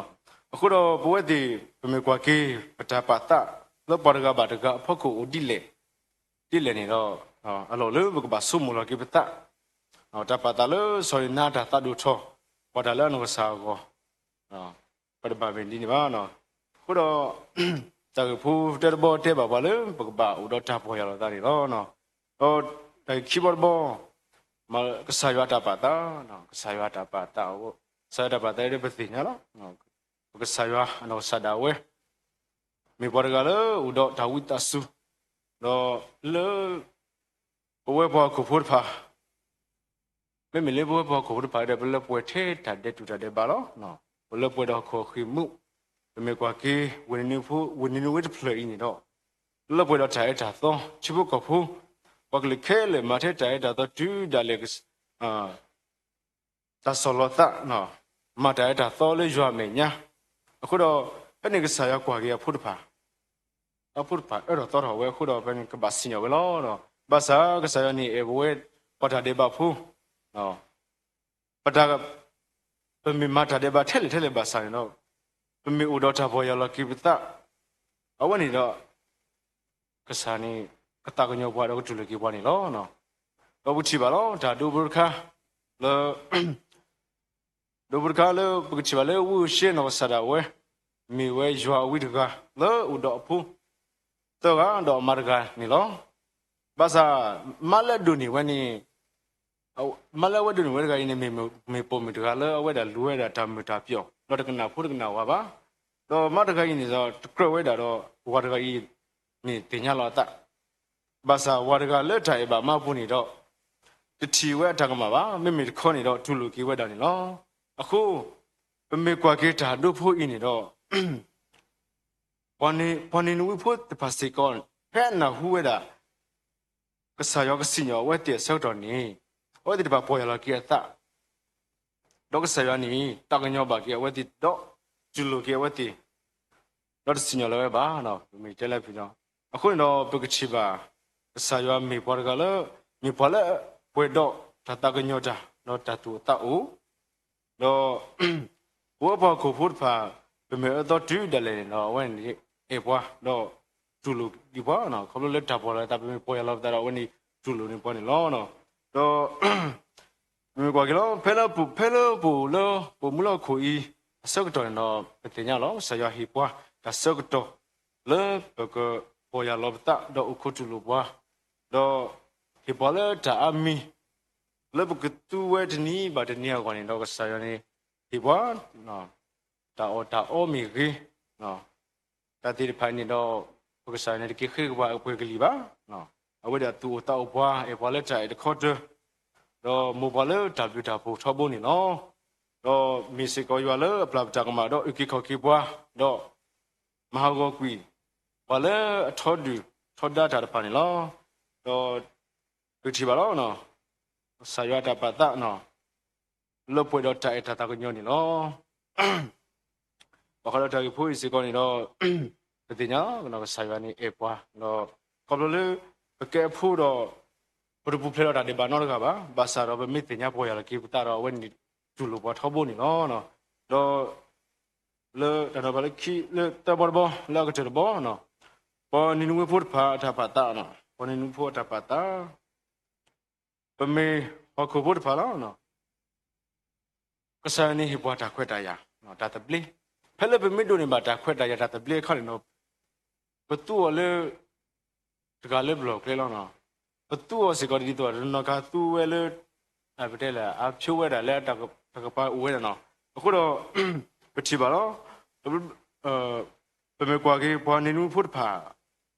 အဃိဒီးပဝဲသ့ၣ် ပမ့ၢ်ကွၢ်က့ၤ ပတၢ်ပာ်သး လၢပှၤတဂၤဘၣ်တဂၤအဖီခိၣ်အိၣ်ဒ်လဲၣ် ဒ်လဲၣ်န့ၣ်ဒီး အလီၢ်လၢပကဘၣ်ဆိကမိၣ်လီၤက့ၤပသး, တၢ်ပာ်သးလၢစီၤယိၤနါတၢ်သးဒိၣ်ထီၣ် ပှၤတၢ်လၢအနီၢ်ကစၢ်အဂီၢ် ပတဘၣ်မ့ၢ်ဒ်န့ၣ်ဘၣ်. အဃိဒီး တၢ်ဂ့ၢ်ဖိတၢတဘီတဲဘၣ်ပှၤလၢ ပကဘၣ်အိၣ်ဒီးတၢ်ပီၢ်ယၢ်လီၤသးန့ၣ်လီၤ. ဒီးတၢ်ဂ့ၢ်ခံဘီတဘီ ကစၢ်ယွၤတၢ်ပာ်သး, ကစၢ်ယွၤတၢ်ပာ်သး, ကစၢ်ယွၤတၢ်ပာ်သးဒီးပသ့ၣ်ညါလီၤ. ပကစၢ်ယွၤအနီၢ်ကစၢ်ဒၣ်ဝဲ မ့ၢ်ပှၤတဂၤလၢအိၣ်ဒီးတၢ်ဝံသးစူၤ, ဒီးလၢ ပဝဲပှၤဟီၣ်ခိၣ်ဖိတဖၣ် မ့မ့ၢ်လၢပဝဲပှၤဟီၣ်ခိၣ်ဖိတဖၣ်ဒီး ပလၢပှဲၤထဲတၢ်ဒဲးတူၢ်တၢ်ဒဲးဘးလီၤ. ပလၢပှဲၤဒီးဟီၣ်ခိၣ်ဟံၣ်မူး, ပမ့ၢ်ကွၢ်က့ၤ ဝ့ၢ်နံၤနဝ့တဖျၢၣ်အံၤန့ၣ်ဒီး လၢပှဲၤဒီးတၢ်အဲၣ်တၢ်သီ, ထံဖိကီၢ်ဖိ, ပှၤကလုာ်ခဲလၢာ်မၤထဲတၢ်အဲၣ်တၢ်သီတုၤဒၣ်လဲာ် တၢ်ဆီၣ်လီၤသး, မၤတၢ်အဲၣ်တၢ်သီလၢယွၤအမဲာ်ညါ, အဃိဒီး ဖဲန့ၣ်ကစၢ်ယွၤကွၢ်က့ၤအဖိတဖၣ်, အဖိတဖၣ်အၢထီၣ်သီထီၣ်ဝဲအဃိဒီး ဖဲန့ၣ်ကဘၣ်စံၣ်ညီၣ်ဝဲလီၤ. ဘၣ်ဆၣ်ကစၢ်ယွၤန့ၣ်အဲၣ်ပဝဲပှၤတၢ်ဒဲးဘးဖိ ပတၢ် ပမ့ၢ်မၤတၢ်ဒဲးဘးထဲလဲၣ်ထဲလဲၣ်ဘၣ်ဆၣ်န့ၣ်ဒီး ပမ့ၢ်အိၣ်ဒီးတၢ်ပီၢ်ယၢ်လီၤက့ၤပသး, အဝဲန့ၣ်ဒီး ကစၢ်န့ၣ် ကသးကညီၤပှၤဒီးကတူၢ်လိာ်က့ၤပှၤန့ၣ်လီၤ. ဒီးပထံၣ်ဘၣ်လီၤ တၢ်ဒိဖိတခါ လၢ ဒိဖိတခါလၢပကထံၣ်ဘၣ်လၢဝ့ၢ်အူၡ့နီၢ်ကစၢ်ဒၣ်ဝဲ မ့ၢ်ဝဲယွၤအဝံတဂၤ လၢအိၣ်ဒီးအဖိ သၢဂၤဒီးအမါတဂၤန့ၣ်လီၤ. ဘၣ်ဆၣ် မါလၢအဒိၣ်န့ၢ်ဝဲန့ၣ် မါလၢအဝဲဒိၣ်န့ၢ်ဝဲတဂၤအံၤန့ၣ် မ့ၢ်ပိာ်မုၣ်တဂၤလၢအဝဲဒၣ်လူၤဝဲဒၣ်တၢ်မုာ်တၢ်ပျီၣ် ဒီးတကနၣ်ဖိတကနၣ်ဝၤဘၣ်. ဒီးမါတဂၤအံၤန့ၣ်ဒီး တကြၢးဝဲဒၣ်ဒီး ဝၤတဂၤအံၤန့ၣ်သ့ၣ်ညါလီၤအသး ဘၣ်ဆၣ်ဝၤတဂၤလၢတၢ်အဲၣ်ဘၣ်မါအပူၤန့ၣ်ဒီး တထံၣ်ဝဲအတၢ်ကမၣ်ဘၣ်, မ့မ့ၢ်တခီန့ၣ်ဒီး တူၢ်လိာ်က့ၤဝဲဒၣ်န့ၣ်လီၤ. အဃိ ပမ့ၢ်ကွၢ်က့ၤတၢ်ဒိဖိအံၤန့ၣ်ဒီး ပှၤနံၤနဝ့ဖိတဖၣ်စ့ၢ်ကီး ဖဲအနၢ်ဟူဝဲဒၣ် ကစၢ်ယွၤကစံၣ်ညီၣ်အဝဲသ့ၣ်အဆၢကတီၢ်န့ၣ် အဝဲသ့ၣ်တဖၣ်ပီၢ်ယၢ်လီၤက့ၤအသး ဒီးကစၢ်ယွၤန့ၣ် သးကညီၤဘၣ်က့ၤအဝဲသ့ၣ် ဒီးတူၢ်လိာ်က့ၤအဝဲသ့ၣ် ဒီးတစံၣ်ညီၣ်လၢၤဝဲဘၣ်. ပမ့ၢ်တဲလၢဖဲ အဃိန့ၣ်ဒီး ပကထံၣ်ဘၣ် ကစၢ်ယွၤမ့ၢ်ပှၤတဂၤလၢ မ့ၢ်ပှၤလၢပှဲၤဒီးတၢ်သးကညီၤတၢ် ဒီးတၢ်သူၣ်အိၣ်သးအိၣ် ဒီး ပဝဲပှၤဟီၣ်ခိၣ်ဖိတဖၣ် ပမ့ၢ်အၢသီတုၤဒၣ်လဲာ်န့ၣ်ဒီး အဝဲန့ၣ်အဲၣ်ပှၤ ဒီးတူၢ်လိာ်ဒံးပှၤ ခီဖျိလၢတၢ်ပီၢ်ယၢ်လီၤသး ပမ့ၢ်ပီၢ်ယၢ်လီၤပသးဒီး အဝဲန့ၣ်တူၢ်လိာ်န့ၢ်ပှၤန့ၣ်လီၤ. ဒီး ပမ့ၢ်ကွၢ်က့ၤလီၤ ဖဲလၢပ ဖဲလၢပအိၣ်လၢ ပအိၣ်မူလၢဟီၣ်ခိၣ်အံၤ အဆၢကတီၢ်န့ၣ်ဒီး ပသ့ၣ်ညါလီၤ ကစၢ်ယွၤဟ့ၣ်ပှၤတၢ်ဆၢကတီၢ် လၢပကပီၢ်ယၢ်လီၤပသး ဒီးအိၣ်ခိးတူၢ်လိာ်ပှၤ ဒီးဟ့ၣ်ပှၤလၢတၢ်အါမံၤ လၢပကသူဝဲတနံၤဘၣ်တနံၤအဂီၢ်န့ၣ်ဒီး ကစၢ်ယွၤန့ၣ် ဟ့ၣ်ပှၤ တၢ်အီၣ်တၢ်အီမ့ၢ်ဂ့ၤ တၢ်သ့ၣ်တဖၣ်န့ၣ်ဒီး ပကစၢ်ယွၤန့ၣ်တက့ၤဃ့ကပှၤအပှဲၤကလံၤဘၣ်. အဝဲဒၣ်သူၣ်အိၣ်သးအိၣ်ပှၤ အဲၣ်ပှၤလၢတၢ်အဲၣ်တခီတၢၤ ဒီးမိၢ်ပှၤလၢတၢ်ဘျုးတၢ်ဖှိၣ်ထီဘိန့ၣ်လီၤ. ဒီးမ့ၢ်စ့ၢ်ကီးယွၤလၢအပျၢ်ပတၢ်ကမၣ် ဒီးအုၣ်က့ၤခီၣ်က့ၤပှၤ ဒီး မၤဟးဂီၤကွံာ် ပှၤလၢအထီဒုၣ်ထီဒါတၢ်တဖၣ်န့ၣ်လီၤ. ဒီး ပကထံၣ်ဘၣ်လီၤ ကစၢ်ယွၤတၢ်ပာ်သး လၢပှဲၤဒီးတၢ်အဲၣ်တၢ်သးကညီၤန့ၣ်လီၤ. ဘၣ်ဃးဒီးတၢ်ဂ့ၢ်ဖိအံၤစ့ၢ်ကီးန့ၣ်ဒီး ပသ့ၣ်ညါလီၤ ကစၢ်ယွၤန့ၣ်အဲၣ်ပှၤ ဒီး ခီဖျိလၢ ပကဲအဖိဒီး ပတပူၤဖျဲးဒီးတၢ်ဒဲးဘးနီတဂၤဘၣ်. ဘၣ်ဆၣ်ဒီးပမ့ၢ်သ့ၣ်ညါပီၢ်ယၢ်လီၤက့ၤပသးဒီး အဝဲန့ၣ်တူၢ်လိာ်ပှၤထီဘိန့ၣ်လီၤ. ဒီး လၢတၢ်နီၤဖးလၢခံ လၢသၢဘီတဘီ လၢအကတၢၢ်တဘီ ပှၤနံၤနဝ့ဖိတဖၣ်အတၢ်ပာ်သး ပှၤနံၤနဝ့ဖိအတၢ်ပာ်သး ပမ့ၢ်ဟီၣ်ခိၣ်ဖိတဖၣ်လီၤ. ကစၢ်ယွၤန့ၣ်ဟ့ၣ်ပှၤတၢ်ခွဲးတၢ်ယာ်, တၢ်သဘျ့, ဖဲလၢပမ့ၢ်ဒိးန့ၢ်ဘၣ်တၢ်ခွဲးတၢ်ယာ်တၢ်သဘျ့အခါန့ၣ်ဒီး ပသူအီၤလၢ တဂၤလၢပလီၢ်ကျဲလီၤ. ပသူအီၤစ့ၢ်ကီးဒ်သိး တနီၤခါသူဝဲလၢ ပတဲလဲၣ် အဖျိဝဲဒၣ်လၢတၢ်ကပၤအိၣ်ဝဲဒၣ်နီၤ. အဃိဒီး ပထံၣ်ဘၣ်လီၤ. ပမ့ၢ်ကွၢ်က့ၤပှၤနံၤနဝ့ဖိတဖၣ်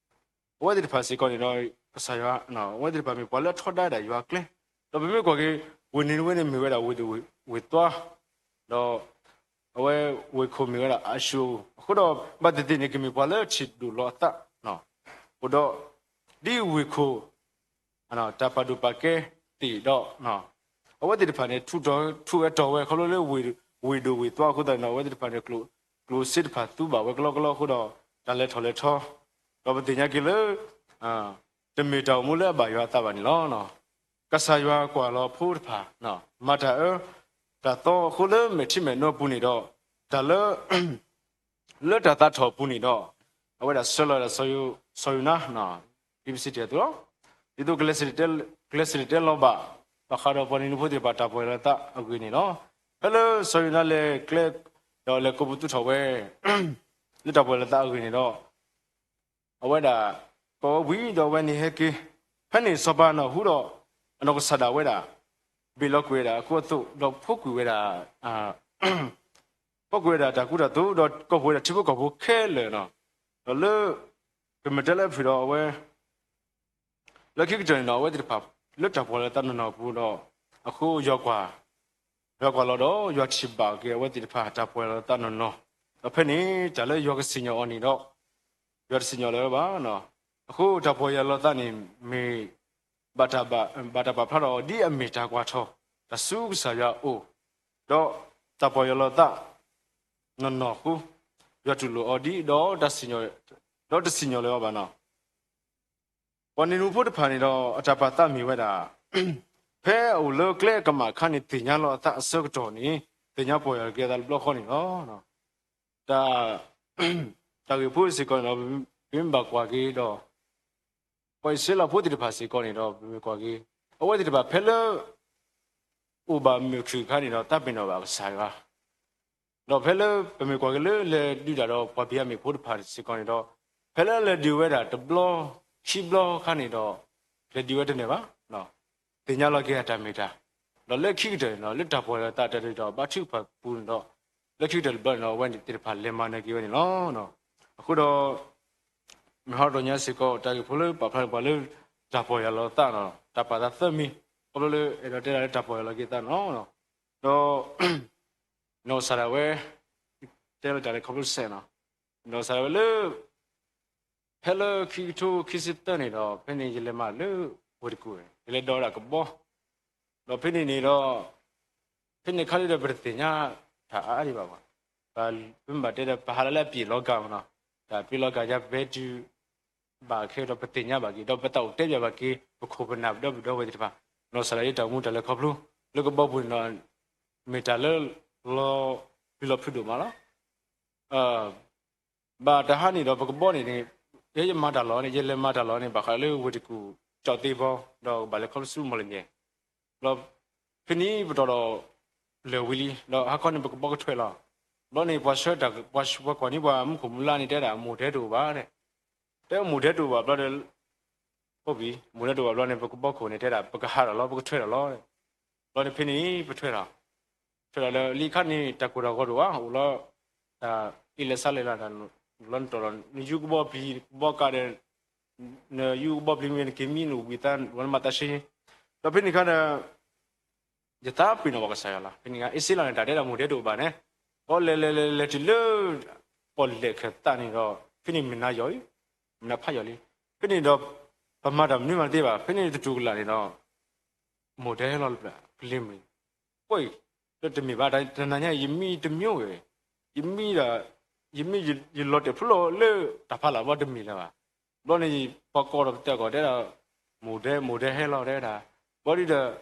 အဝဲသ့ၣ်တဖၣ်စ့ၢ်ကီးန့ၣ်ဒီး ကစၢ်ယွၤ အဝဲသ့ၣ်တဖၣ်မ့ၢ်ပှၤလၢအထီဒါဒၣ်ယွၤကျဲ, ဒီးပမ့ၢ်ကွၢ်က့ၤ ဝ့ၢ်နံၤနဝ့န့ၣ် မ့ၢ်ဝဲဒၣ်ဝ့ၢ်ဒိၣ်ဝ့ၢ်သွါ, ဒီး အဝဲဝ့ၢ်ခိၣ်မ့ၢ်ဝဲဒၣ်အၤၡူၣ်, အဃိဒီး ဘၣ်သ့ၣ်သ့ၣ်န့ၣ် ကမ့ၢ်ပှၤလၢထံၣ်ဒိၣ်လီၤအသး, အိၣ်ဒီး ဒ်ဝ့ၢ်ခိၣ် တၢ်ပာ်ဒိၣ်ပာ်ကဲသ့ၣ်ဒီး အဝဲသ့ၣ်တဖၣ်န့ၣ် ထူးဝဲတီၤဝဲ ခီဖျိလၢ ဝ့ၢ်ဒိၣ်ဝ့ၢ်သွါအဃိသတးန့ၣ်ဒီး အဝဲသ့ၣ်တဖၣ်န့ၣ် ကျိၣ်စ့တဖၣ်သူဘၣ်ဝဲကလီကလီအဃိဒီး တၢ်လဲၤထီၣ်လဲၤထီ, ဒီးပသ့ၣ်ညါက့ၤလၢ တမ့ၢ်တၢ်အိၣ်မူလၢအဘၣ်ယွၤအသးဘၣ်န့ၣ်လီၤ. ကစၢ်ယွၤကွၢ်လီၤဖိတဖၣ် မၤတၢ်အၢ တၢ်သီအဃိလၢမဲာ်ထံမဲာ်နိအပူၤန့ၣ်ဒီး တၢ်လၢ လၢတၢ်သးထီၣ်အပူၤန့ၣ်ဒီး အဝဲဒၣ်ဆှၢလီၤဝဲဒၣ်စီၤယိၤနါ, ဒ်ပစံးတ့ၢ်အသိးလီၤ. ဒ်သိးကလဲၤစံၣ်တဲၤတဲလီၤဘၣ် ဘၣ်ဃးဒီးပှၤနံၤနဝ့ဖိသ့ၣ်တဖၣ်တၢ်ပီၢ်ယၢ်လီၤသးအဂ့ၢ်န့ၣ်လီၤ. ဖဲလၢစီၤယိၤနါလဲၤကျဲ ဒီးလဲၤကိးပသူထီၣ်ဝဲ လၢတၢ်ပီၢ်ယၢ်လီၤသးအဂ့ၢ်န့ၣ်ဒီး အဝဲဒၣ် ကိးဝဲဝံၤဒီးအဝဲန့ၣ်ဟဲက့ၤ, ဖဲန့ၣ်စီၤပၤနၢ်ဟူဒီး အနီၢ်ကစၢ်ဒၣ်ဝဲဒၣ် ဘ့ၣ်လီၤကွံာ်ဝဲဒၣ်အခိအသိး ဒီးဖီၣ်ကွံာ်ဝဲဒၣ် ဖီၣ်ကွံာ်ဝဲဒၣ်တၢ်ကူတၢ်သိး ဒီးကိးပှ့ၤဝဲဒၣ်ထံဖိကီၢ်ဖိခဲလၢာ်နီၤ, ဒီးလၢ ကမဲာ်တဲလၢအဖုၣ်ဒီးအဝဲ လၢခံကတၢၢ်န့ၣ်ဒီး အဝဲသ့ၣ်တဖၣ် လၢတၢ်ပီၢ်ယၢ်လီၤသးနီၢ်နီၢ်အပူၤဒီး အဃိယွၤကွၢ် ယွၤကွၢ်လီၤဒီး ယွၤထံၣ်ဘၣ်က့ၤအဝဲသ့ၣ်တဖၣ်တၢ်ပီၢ်ယၢ်လီၤသးနီၢ်နီၢ်, ဒီးဖဲန့ၣ် တၢ်လၢယွၤကစံၣ်ညီၣ်အီၤန့ၣ်ဒီး ယွၤတစံၣ်ညီၣ်လၢၤဘၣ်. အဃိတၢ်ပီၢ်ယၢ်လီၤသးန့ၣ် မ့ၢ် ဘၣ်တၢ်ပာ်ဖျါထီၣ်အီၤဒ်အမ့ၢ်တၢ်ကွၢ်ထီၣ် တၢ်ဆူကစၢ်ယွၤအအိၣ်, ဒီးတၢ်ပီၢ်ယၢ်လီၤသး နီၢ်နီၢ်အဃိ, ယွၤတူၢ်လိာ်အီၤဒ်ဒီး ဒီးတစံၣ်ညီၣ်လၢၤအီၤဘၣ်နီၤ. ပှၤနံၤနူဖိတဖၣ်န့ၣ်ဒီး အတၢ်ပာ်သးမ့ၢ်ဝဲဒၣ် ဖဲအအိၣ်လၢကျဲအကမၣ်အခါန့ၣ် သ့ၣ်ညါလီၤအသးအဆၢကတီၢ်န့ၣ် သ့ၣ်ညါပီၢ်ယၢ်လီၤက့ၤအသးတဘျီဃီန့ၣ်လီၤ. တၢ် တၢ်ဂ့ၢ်ဖိစ့ၢ်ကီးန့ၣ်ဒီး ပမ့ၢ်ဘၣ်ကွၢ်က့ၤဒီး ပှၤအံၣ်စရ့လးဖိသ့ၣ်တဖၣ်စ့ၢ်ကီးန့ၣ်ဒီး ပမ့ၢ်ကွၢ်က့ၤ အဝဲသ့ၣ်တဖၣ်ဖဲလၢ အိၣ်ဘၣ်မုာ်ခုၣ်အခါန့ၣ်ဒီး သးပ့ၤနီၣ်ဘၣ်ကစၢ်ယွၤ ဒီးဖဲလၢပမ့ၢ်ကွၢ်က့ၤလၢလဲၤဒုးတၢ်ဒီးပှၤဘံၣ်ယၤမံၣ်ဖိတဖၣ်စ့ၢ်ကီးန့ၣ်ဒီး ဖဲလၢလဲၤဒုးဝဲဒၣ်တဘျီ ခံဘျီအခါန့ၣ်ဒီး လဲၤဒုးဝဲတန့ၢ်ဘၣ်, သ့ၣ်ညါလီၤက့ၤအတၢ်မ့ၢ်တၢ်, ဒီးလၢခံကတၢၢ်န့ၣ်ဒီး လၢတၢ်ပီၢ်ယၢ်လီၤသးတၢ်ဒုးဒီးဘါထုကဖၣ်ပူၤန့ၣ်ဒီး လၢခံကတၢၢ်တဘျီန့ၣ်ဒီး အဝဲသ့ၣ်တဖၣ်လဲၤမၤနၢၤက့ၤဝဲန့ၣ်လီၤ. အဃိဒီး မ့ၢ်ဟီဒီးညါစ့ၢ်ကီး တၢ်ဂ့ၢ်ဖိလၢပာ်ဖျါန့ၣ် ပှၤလၢတၢ်ပီၢ်ယၢ်လီၤသးနီၤ တၢ်ပာ်သးသၢမံၤ ခီဖျိလၢအဲၣ်ဒိးတဲဒၣ်လၢတၢ်ပီၢ်ယၢ်လီၤက့ၤသးနီၤ, ဒီး နီၢ်ကစၢ်ဒၣ်ဝဲ တဲလီၤတၢ်လၢခီဖျိစဲးနီၤ, နီၢ်ကစၢ်ဒၣ်ဝဲလၢ ဖဲလၢခံကထိခံဆံသၢန့ၣ်ဒီး ဖဲန့ၣ်ယလဲၤမၤလၢ ဝ့ၢ်တကူၣ် ယလဲၤဒီးဝဲဒၣ်ကဘီ ဒီးဖဲန့ၣ်န့ၣ်ဒီး ဖဲန့ၣ်ခါဒ်ဒီး ပတသ့ၣ်ညါတၢ်အါအါဒံးဘၣ်ဘၣ်, ပမ့ၢ်ဘၣ်တဲဒီး ပဟးလၢလၢအပျ့ၤလီၤကၤမနီၤ, တၢ်ပျ့ၤလီၤကၤယါ ပဟဲတုၤဘၣ်ခဲဒီး ပသ့ၣ်ညါဘၣ်က့ၤ ဒီးပသးအိၣ်တဲဘၣ်က့ၤ ပခိၣ်ပနၢ်ပဒီပုၢ်ဒီဝဲၢ်သ့ၣ်တဖၣ်, နီၢ်ကစၢ်ဒၣ်ယတၢ်အိၣ်မူတၢ်လဲၤခီဖျိ လၢကဘီပူၤန့ၣ်ဒီး မ့ၢ်တၢ်လၢ လီၤပျံၤလီၤဖုးဒိၣ်မးလီၤ. ဘၣ်တဟါန့ၣ်ဒီး ပကဘီန့ၣ်န့ၣ် ယမၤတၢ်လီၢ်န့ၣ် ယလဲၤမၤတၢ်လီၢ်န့ၣ် ဘၣ်ဃးလၢဝ့ၢ်တကူၣ် ကၠီၣ်သ့ဘီ ဒီးဘၣ်လဲၤခီဖျိဆူမီၢ်လမၠဲၣ်, ဒီးဖဲန့ၣ်ပတီၢ်ဒီး လၢာ်ဝံၤလံ ဒီးဟါခီန့ၣ် ပကဘီကထွဲးလီၤ. ဘျီန့ၣ် ပှၤဆှၢတၢ် ပှၤကွၢ်န့ၢ်ပှၤမူခိၣ်မူလါန့ၣ် တဲဒၣ်မိၢ်ဒဲတအိၣ်ဘၣ်, တဲမိၢ်ဒဲတအိၣ်ဘၣ်ဘျီဒီး အိၣ်ဘံၣ် မိၢ်ဒဲတအိၣ်ဘၣ်ဘျီန့ၣ် ပကဘီခိၣ်န့ၣ် တဲဒၣ် ပကဟးထီၣ်လီၤ ပကထွဲးထီၣ်လီၤ. ဘျီန့ၣ်ဖဲန့ၣ် ပထွဲးထီၣ် ထွဲးထီၣ်လၢလံခါန့ၣ် တၢ်ကိၢ်တၢ်ဂီၤတအိၣ်ဘၣ် အိၣ်လီၤ တၢ်အ့ၣ်လဲၤဆါလဲၤလီၤ တၢ်လီၤနတီၢ်လီၤ နယူကဘီပျံၤ ကဘီကးဒီး နယူကဘီပျံၤမ့ၢ်နက့ၤမံနဝံၤသး ဝဲနမၤသးဆ့ ဒီးဖဲန့ၣ်ခါဒီး ယသးပ့ၤနီၣ်ဘၣ်ကစၢ်ယွၤလီၤ. ဖဲန့ၣ်ခါ အ့ၣ်စ့လးန့ၣ် တၢ်တဲဒၣ်မိၢ်ဒဲတအိၣ်ဘၣ်န့ၣ် ဘီလဲၤလဲၤလဲၤလဲၤတုၤလၢ ပီၣ်လဲၣ်ခၢၣ်သးန့ၣ်ဒီး ဖဲန့ၣ်မုၢ်နၤယီၤအံၤ မုၢ်နၤဖးယီၤလံ. ဖဲန့ၣ်ဒီး ပမၤတၢ်မနုၤမးတသ့ဘၣ် ဖဲန့ၣ်တတူၢ်ကလာ်န့ၣ်ဒီး မိၢ်ဒဲဟဲလီၤလၢပျၢၤ ကလ့ၤမုၢ် ပှၤအံၤ လၢတမ့ၢ်ဘၣ် တနၤညါအံၤ ယမံတမံၤဝဲ ယမံဒီး ယမံယလီၤတဲာ်ဖျိလီၤလၢတၢ်ဖးလၢ်ဘျီတမ့ၢ်လၢၤဘၣ်. ဘျီန့ၣ် ပှၤကိးဒီးပတဲကီးတဲဒီး မိၢ်ဒဲ မိၢ်ဒဲဟဲလီၤတဲဒၣ် ဘျီဒ်ဒီး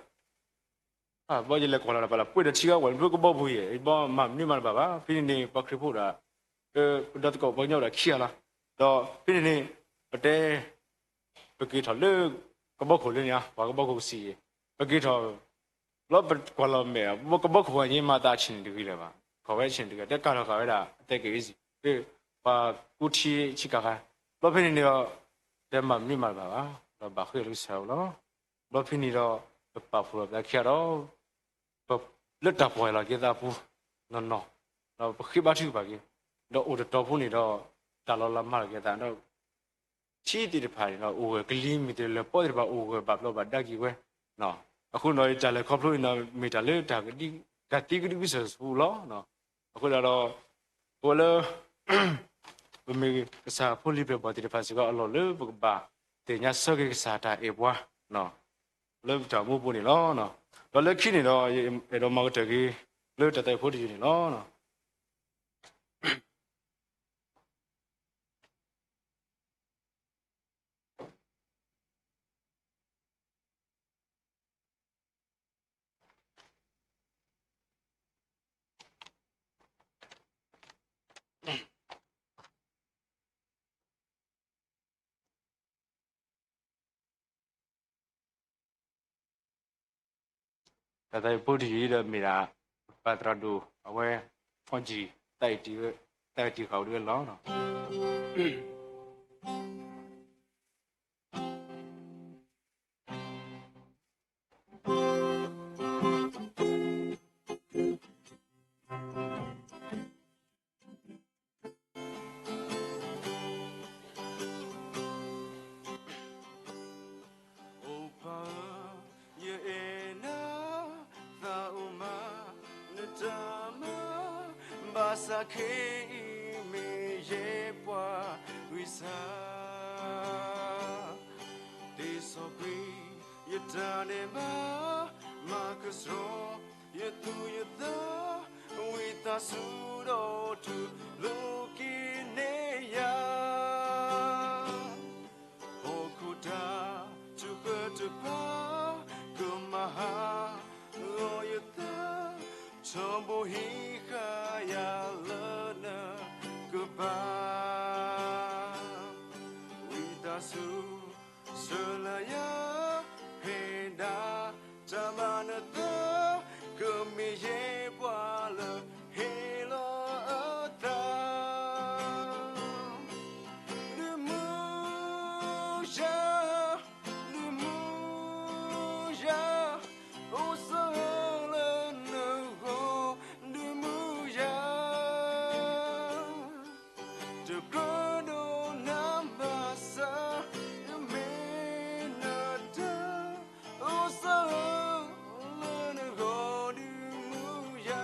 ဘျီယလဲၤကွၢ်လီၤတၢ်ဖးလၢ် ပှ့ၤဒီးထံဂၤဝဲ လၢကဘီပူၤယဲၢ် ဘျီမၤမနုၤမးတဘၣ်ဘၣ်. ဖဲန့ၣ်န့ၣ် ပှၤခရံာ်ဖိဒၣ် ပဒီသကိးပှၤကညီဒၣ်ခံဂၤလီၤ. ဒီးဖဲန့ၣ်န့ၣ် ပတဲ ပက့ၤထီၣ်လၢ ကဘီခိၣ်လၢန့ၣ် ပှၤကဘီခိၣ်ကစံၣ် ပက့ၤထီၣ် ဘျီပကွၢ်လီၤမဲာ် ကဘီခိၣ်ပှၤညါမၤသးဆ့ၣ်န့ၣ်တဂ့ၤလၢၤဘၣ်, ခိးဝဲဆ့ၣ်န့ၣ်တဂ့ၤ တဲကၤထီၣ်ဃာ်ဝဲဒၣ် အတဲက့ၤအ့စံၣ် ပှၤကူထံဆံးကၤခါ, ဘျီဖဲန့ၣ်န့ၣ်ဒီး တဲမၤမနုၤမၤတဘၣ်ဘၣ်, ဒီးဘၣ်ဃ့ၢ်လၢကစၢ်ယွၤလီၤ. ဘျီဖဲန့ၣ်ဒီး ပပာ်ဖှိၣ်လီၤပသးခံဂၤဒီး ပလၢတၢ်ပီၢ်ယၢ်လီၤက့ၤသးအပူၤ နီၢ်နီၢ်, ဒီးပဃ့ဘါထုကဖၣ်က့ၤ, ဒီးအိၣ်တတီၤဖိန့ၣ်ဒီး တၢ်လီၤလးမၤလီၤက့ၤသးဒီး ထံသ့ၣ်တဖၣ်န့ၣ်ဒီး အိၣ်ဂၢၢ်ကလံၤမ့ၢ်တလၢၤ ပီသ့ၣ်တဖၣ်အိၣ်ဂၢၢ်ဘၣ်ဘျီးဘၣ်ဒါက့ၤဝဲ, အဃိန့ၣ်ဒီး တၢ်လဲၤခီဖျိန့ၣ်ဒီး မ့ၢ်တၢ်လၢတၢ်ကသံကဒုကစၢၢ်ဆူပူၤလီၤ. အဃိသတးဒီး ပဝဲလၢ ပမ့ၢ်ကစၢ်ဖိလံၤပျဲၢ်ဘီၣ်သ့ၣ်တဖၣ်စ့ၢ်ကီးအလီၢ်လၢပကဘၣ်သ့ၣ်ညါဆၢက့ၤကစၢ်တၢ်အဲၣ်ပှၤ လၢပတၢ်အိၣ်မူပူၤန့ၣ်လီၤ. ဒီးလၢခံန့ၣ်ဒီး ယအဲၣ်ဒိးမၤကတၢၢ်က့ၤ လၢတၢ်သးဝံၣ်ဖိတယုၢ်န့ၣ်လီၤ. တၢ်သးဝံၣ်ဖိတယုၢ်အံၤဒီးမ့ၢ်ဒၣ် ပပၢ်သရၣ်ဒိၣ် အဝဲ ဖီကံၣ် သးဝံၣ်တံၢ်ဝဲ သးဝံၣ်တံၢ်ဃာ်ဝဲဒၣ်လီၤ. အိၣ်ပၢ်ဧၢ, ယအဲၣ်နၤ သးအိၣ်မး နတၢ်မၤ ဘၣ်ဆၣ်ခဲအံၤမ့ၢ်ယဲပှၤဂံၢ်စၢ် သ့စီကွံာ် ယတၢ်ဒဲးဘး မၤကဆှီ ယသူၣ်ယသး ဝံသးစူၤဒီးထူၣ်လိာ်က့ၤန့ၢ်ယၤ ဟီၣ်ခိၣ်တၢ်ထူၣ်ဃၢတဖၣ် ကမၤဟးဂီၤယသး ထီဘိဟံးဃာ်ယၤလၢနကပၤ ဝံသးစူၤ ဆှၢလၢယၤ ဖဲဒၣ် တၢ်မၤနသး ကမ့ၢ်ယဲပှၤလၢဟ့ၣ်လီၤအသး ဒုးမူယၤ ဒုးမူယၤ အိၣ်စၢၤလၢနဂီၢ် ဒုးမူယၤ တကြၢးဒီးနၤဘၣ်ဆၣ် ယမ့ၢ်နတၢ် အိၣ်စၢၤလၢနဂီၢ် ဒုးမူယၤ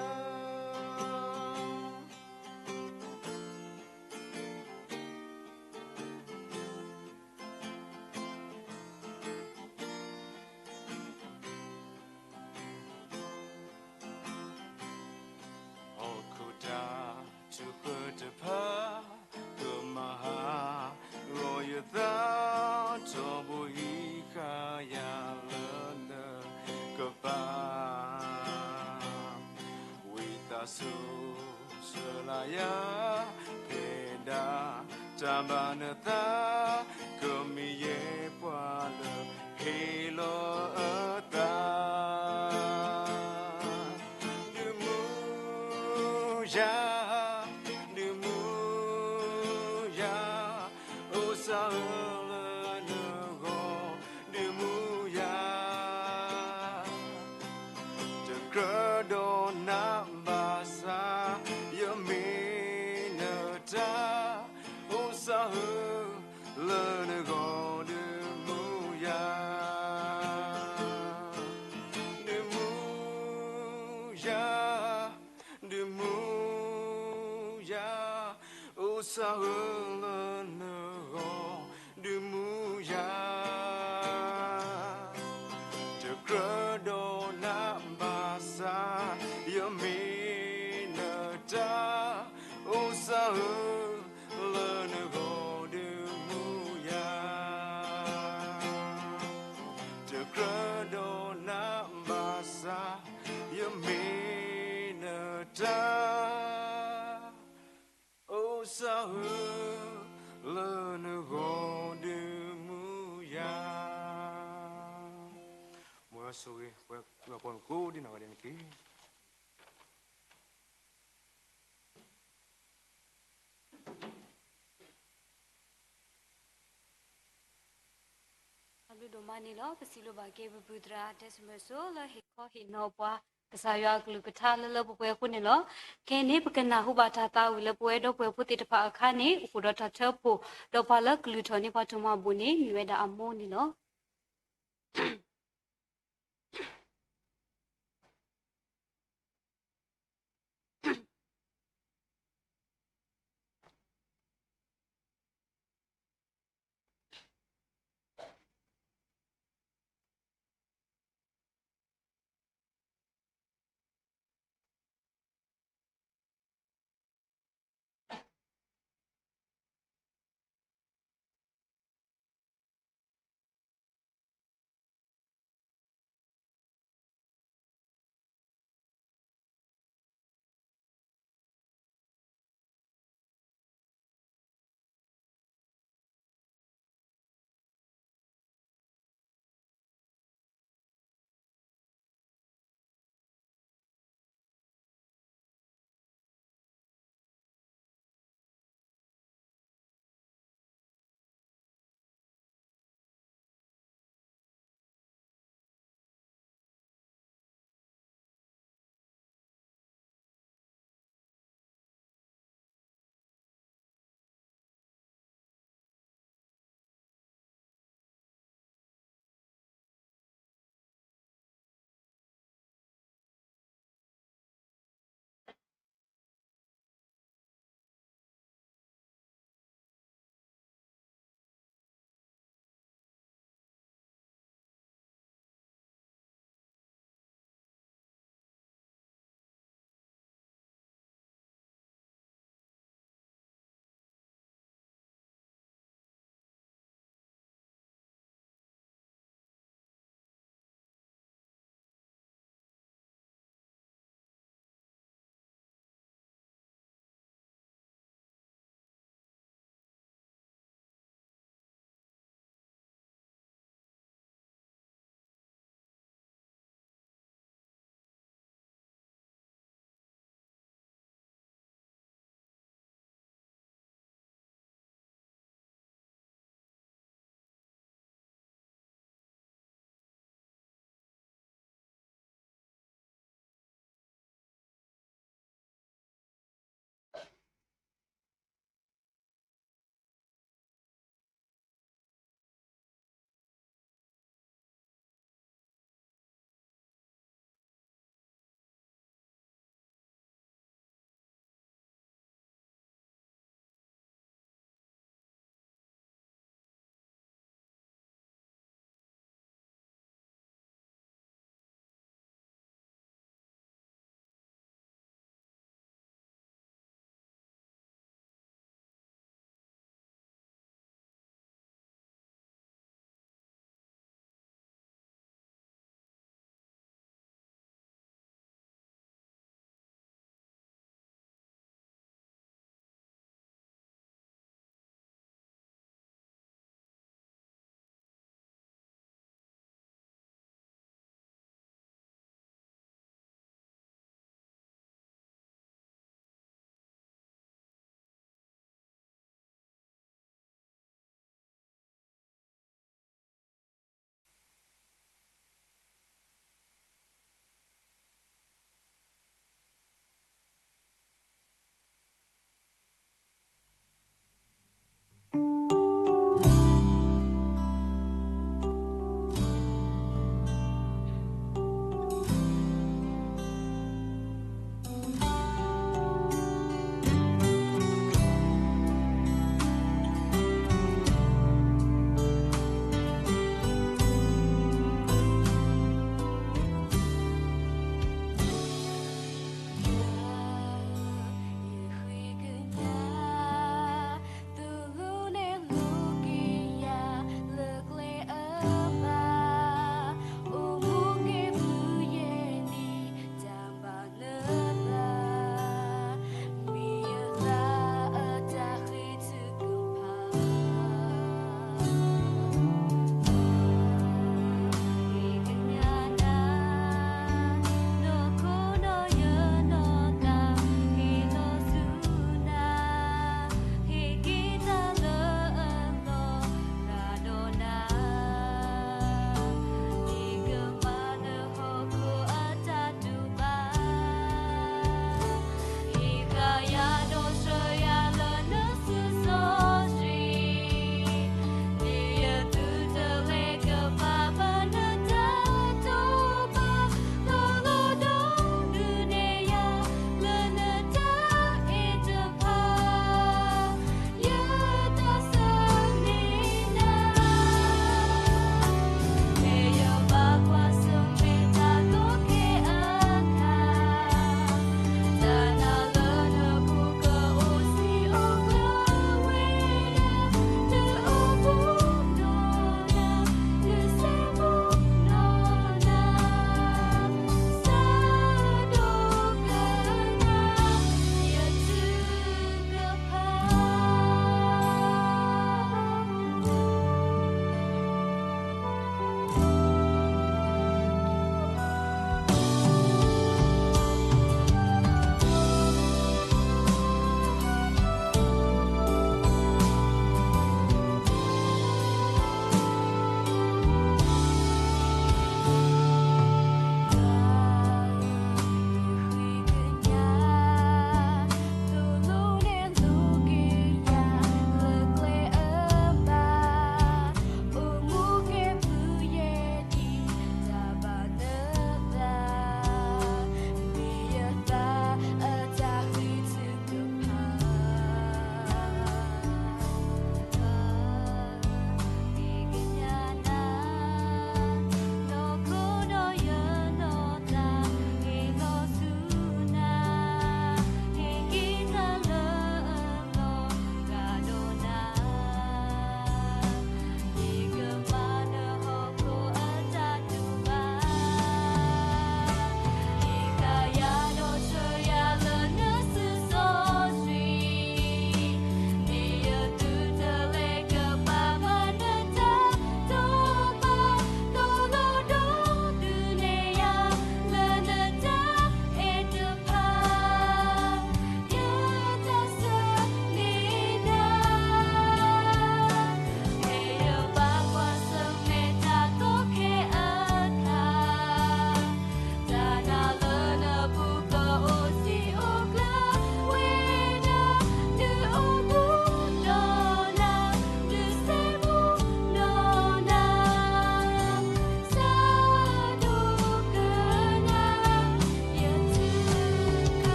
ဟီၣ်ခိၣ်တၢ်ထူၣ်ဃၢတဖၣ် ကမၤဟးဂီၤယသး ထီဘိဟံးဃာ်ယၤလၢနကပၤ ဝံသးစူၤ ဆှၢလၢယၤ ဖဲဒၣ် တၢ်မၤနသး ကမ့ၢ်ယဲပှၤလၢဟ့ၣ်လီၤအသး ဒုးမူယၤ ဒုးမူယၤ အိၣ်စၢၤလၢနဂီၢ် ဒုးမူယၤ တကြၢးဒီးနၤဘၣ်ဆၣ် ယမ့ၢ်နတၢ် အိၣ်စၢၤလၢနဂီၢ် ဒုးမူယၤ ဒုးမူယၤ ဒုးမူယၤ အိၣ်စၢၤလၢနဂီၢ် ဒုးမူယၤ တကြၢးဒီးနၤဘၣ်ဆၣ် ယမ့ၢ်နတၢ် အိၣ်စၢၤလၢနဂီၢ် ဒုးမူယၤ တကြၢးဒီးနၤဘၣ်ဆၣ် ယမ့ၢ်နတၢ် အိၣ်စၢၤလၢနဂီၢ် ဒုးမူယၤ မ် ဆိၣ်ဂ့ၤပှၤ ပှၤမုၢ်ကိးဒ်နီၢ်ဂၤဒဲးန့ၣ်တက့ၢ်. အဘျုးဒိၣ်မးန့ၣ်လီၤ. ပစံးလိာ်ဘၣ်က့ၤ ပပုၢ်သရၣ် တဲစမဲစိ လၢဟ့ၣ်ခီဟ့ၣ်နီၤပှၤ ကစၢ်ယွၤအကလုၢ်ကထါလၢလၢပှဲၤပှဲၤအဃိန့ၣ်လီၤ. ခဲအံၤန့ၣ် ပကနၢ်ဟူဘၣ်တၢ်သးဝံၣ်လၢပဝဲဒီပုၢ်ဝဲၢ်ဖိသ့ၣ်တဖၣ်အခါန့ၣ် အိၣ်ဃုာ်ဒီးတၢ်ထၢဖှိၣ် ဒီးပှၤလၢကလုၢ်ထီၣ်န့ၢ်ပှၤထိၣ်မၤဘူၣ်န့ၣ် မ့ၢ်ဝဲဒၣ်အမိၢ်န့ၣ်လီၤ.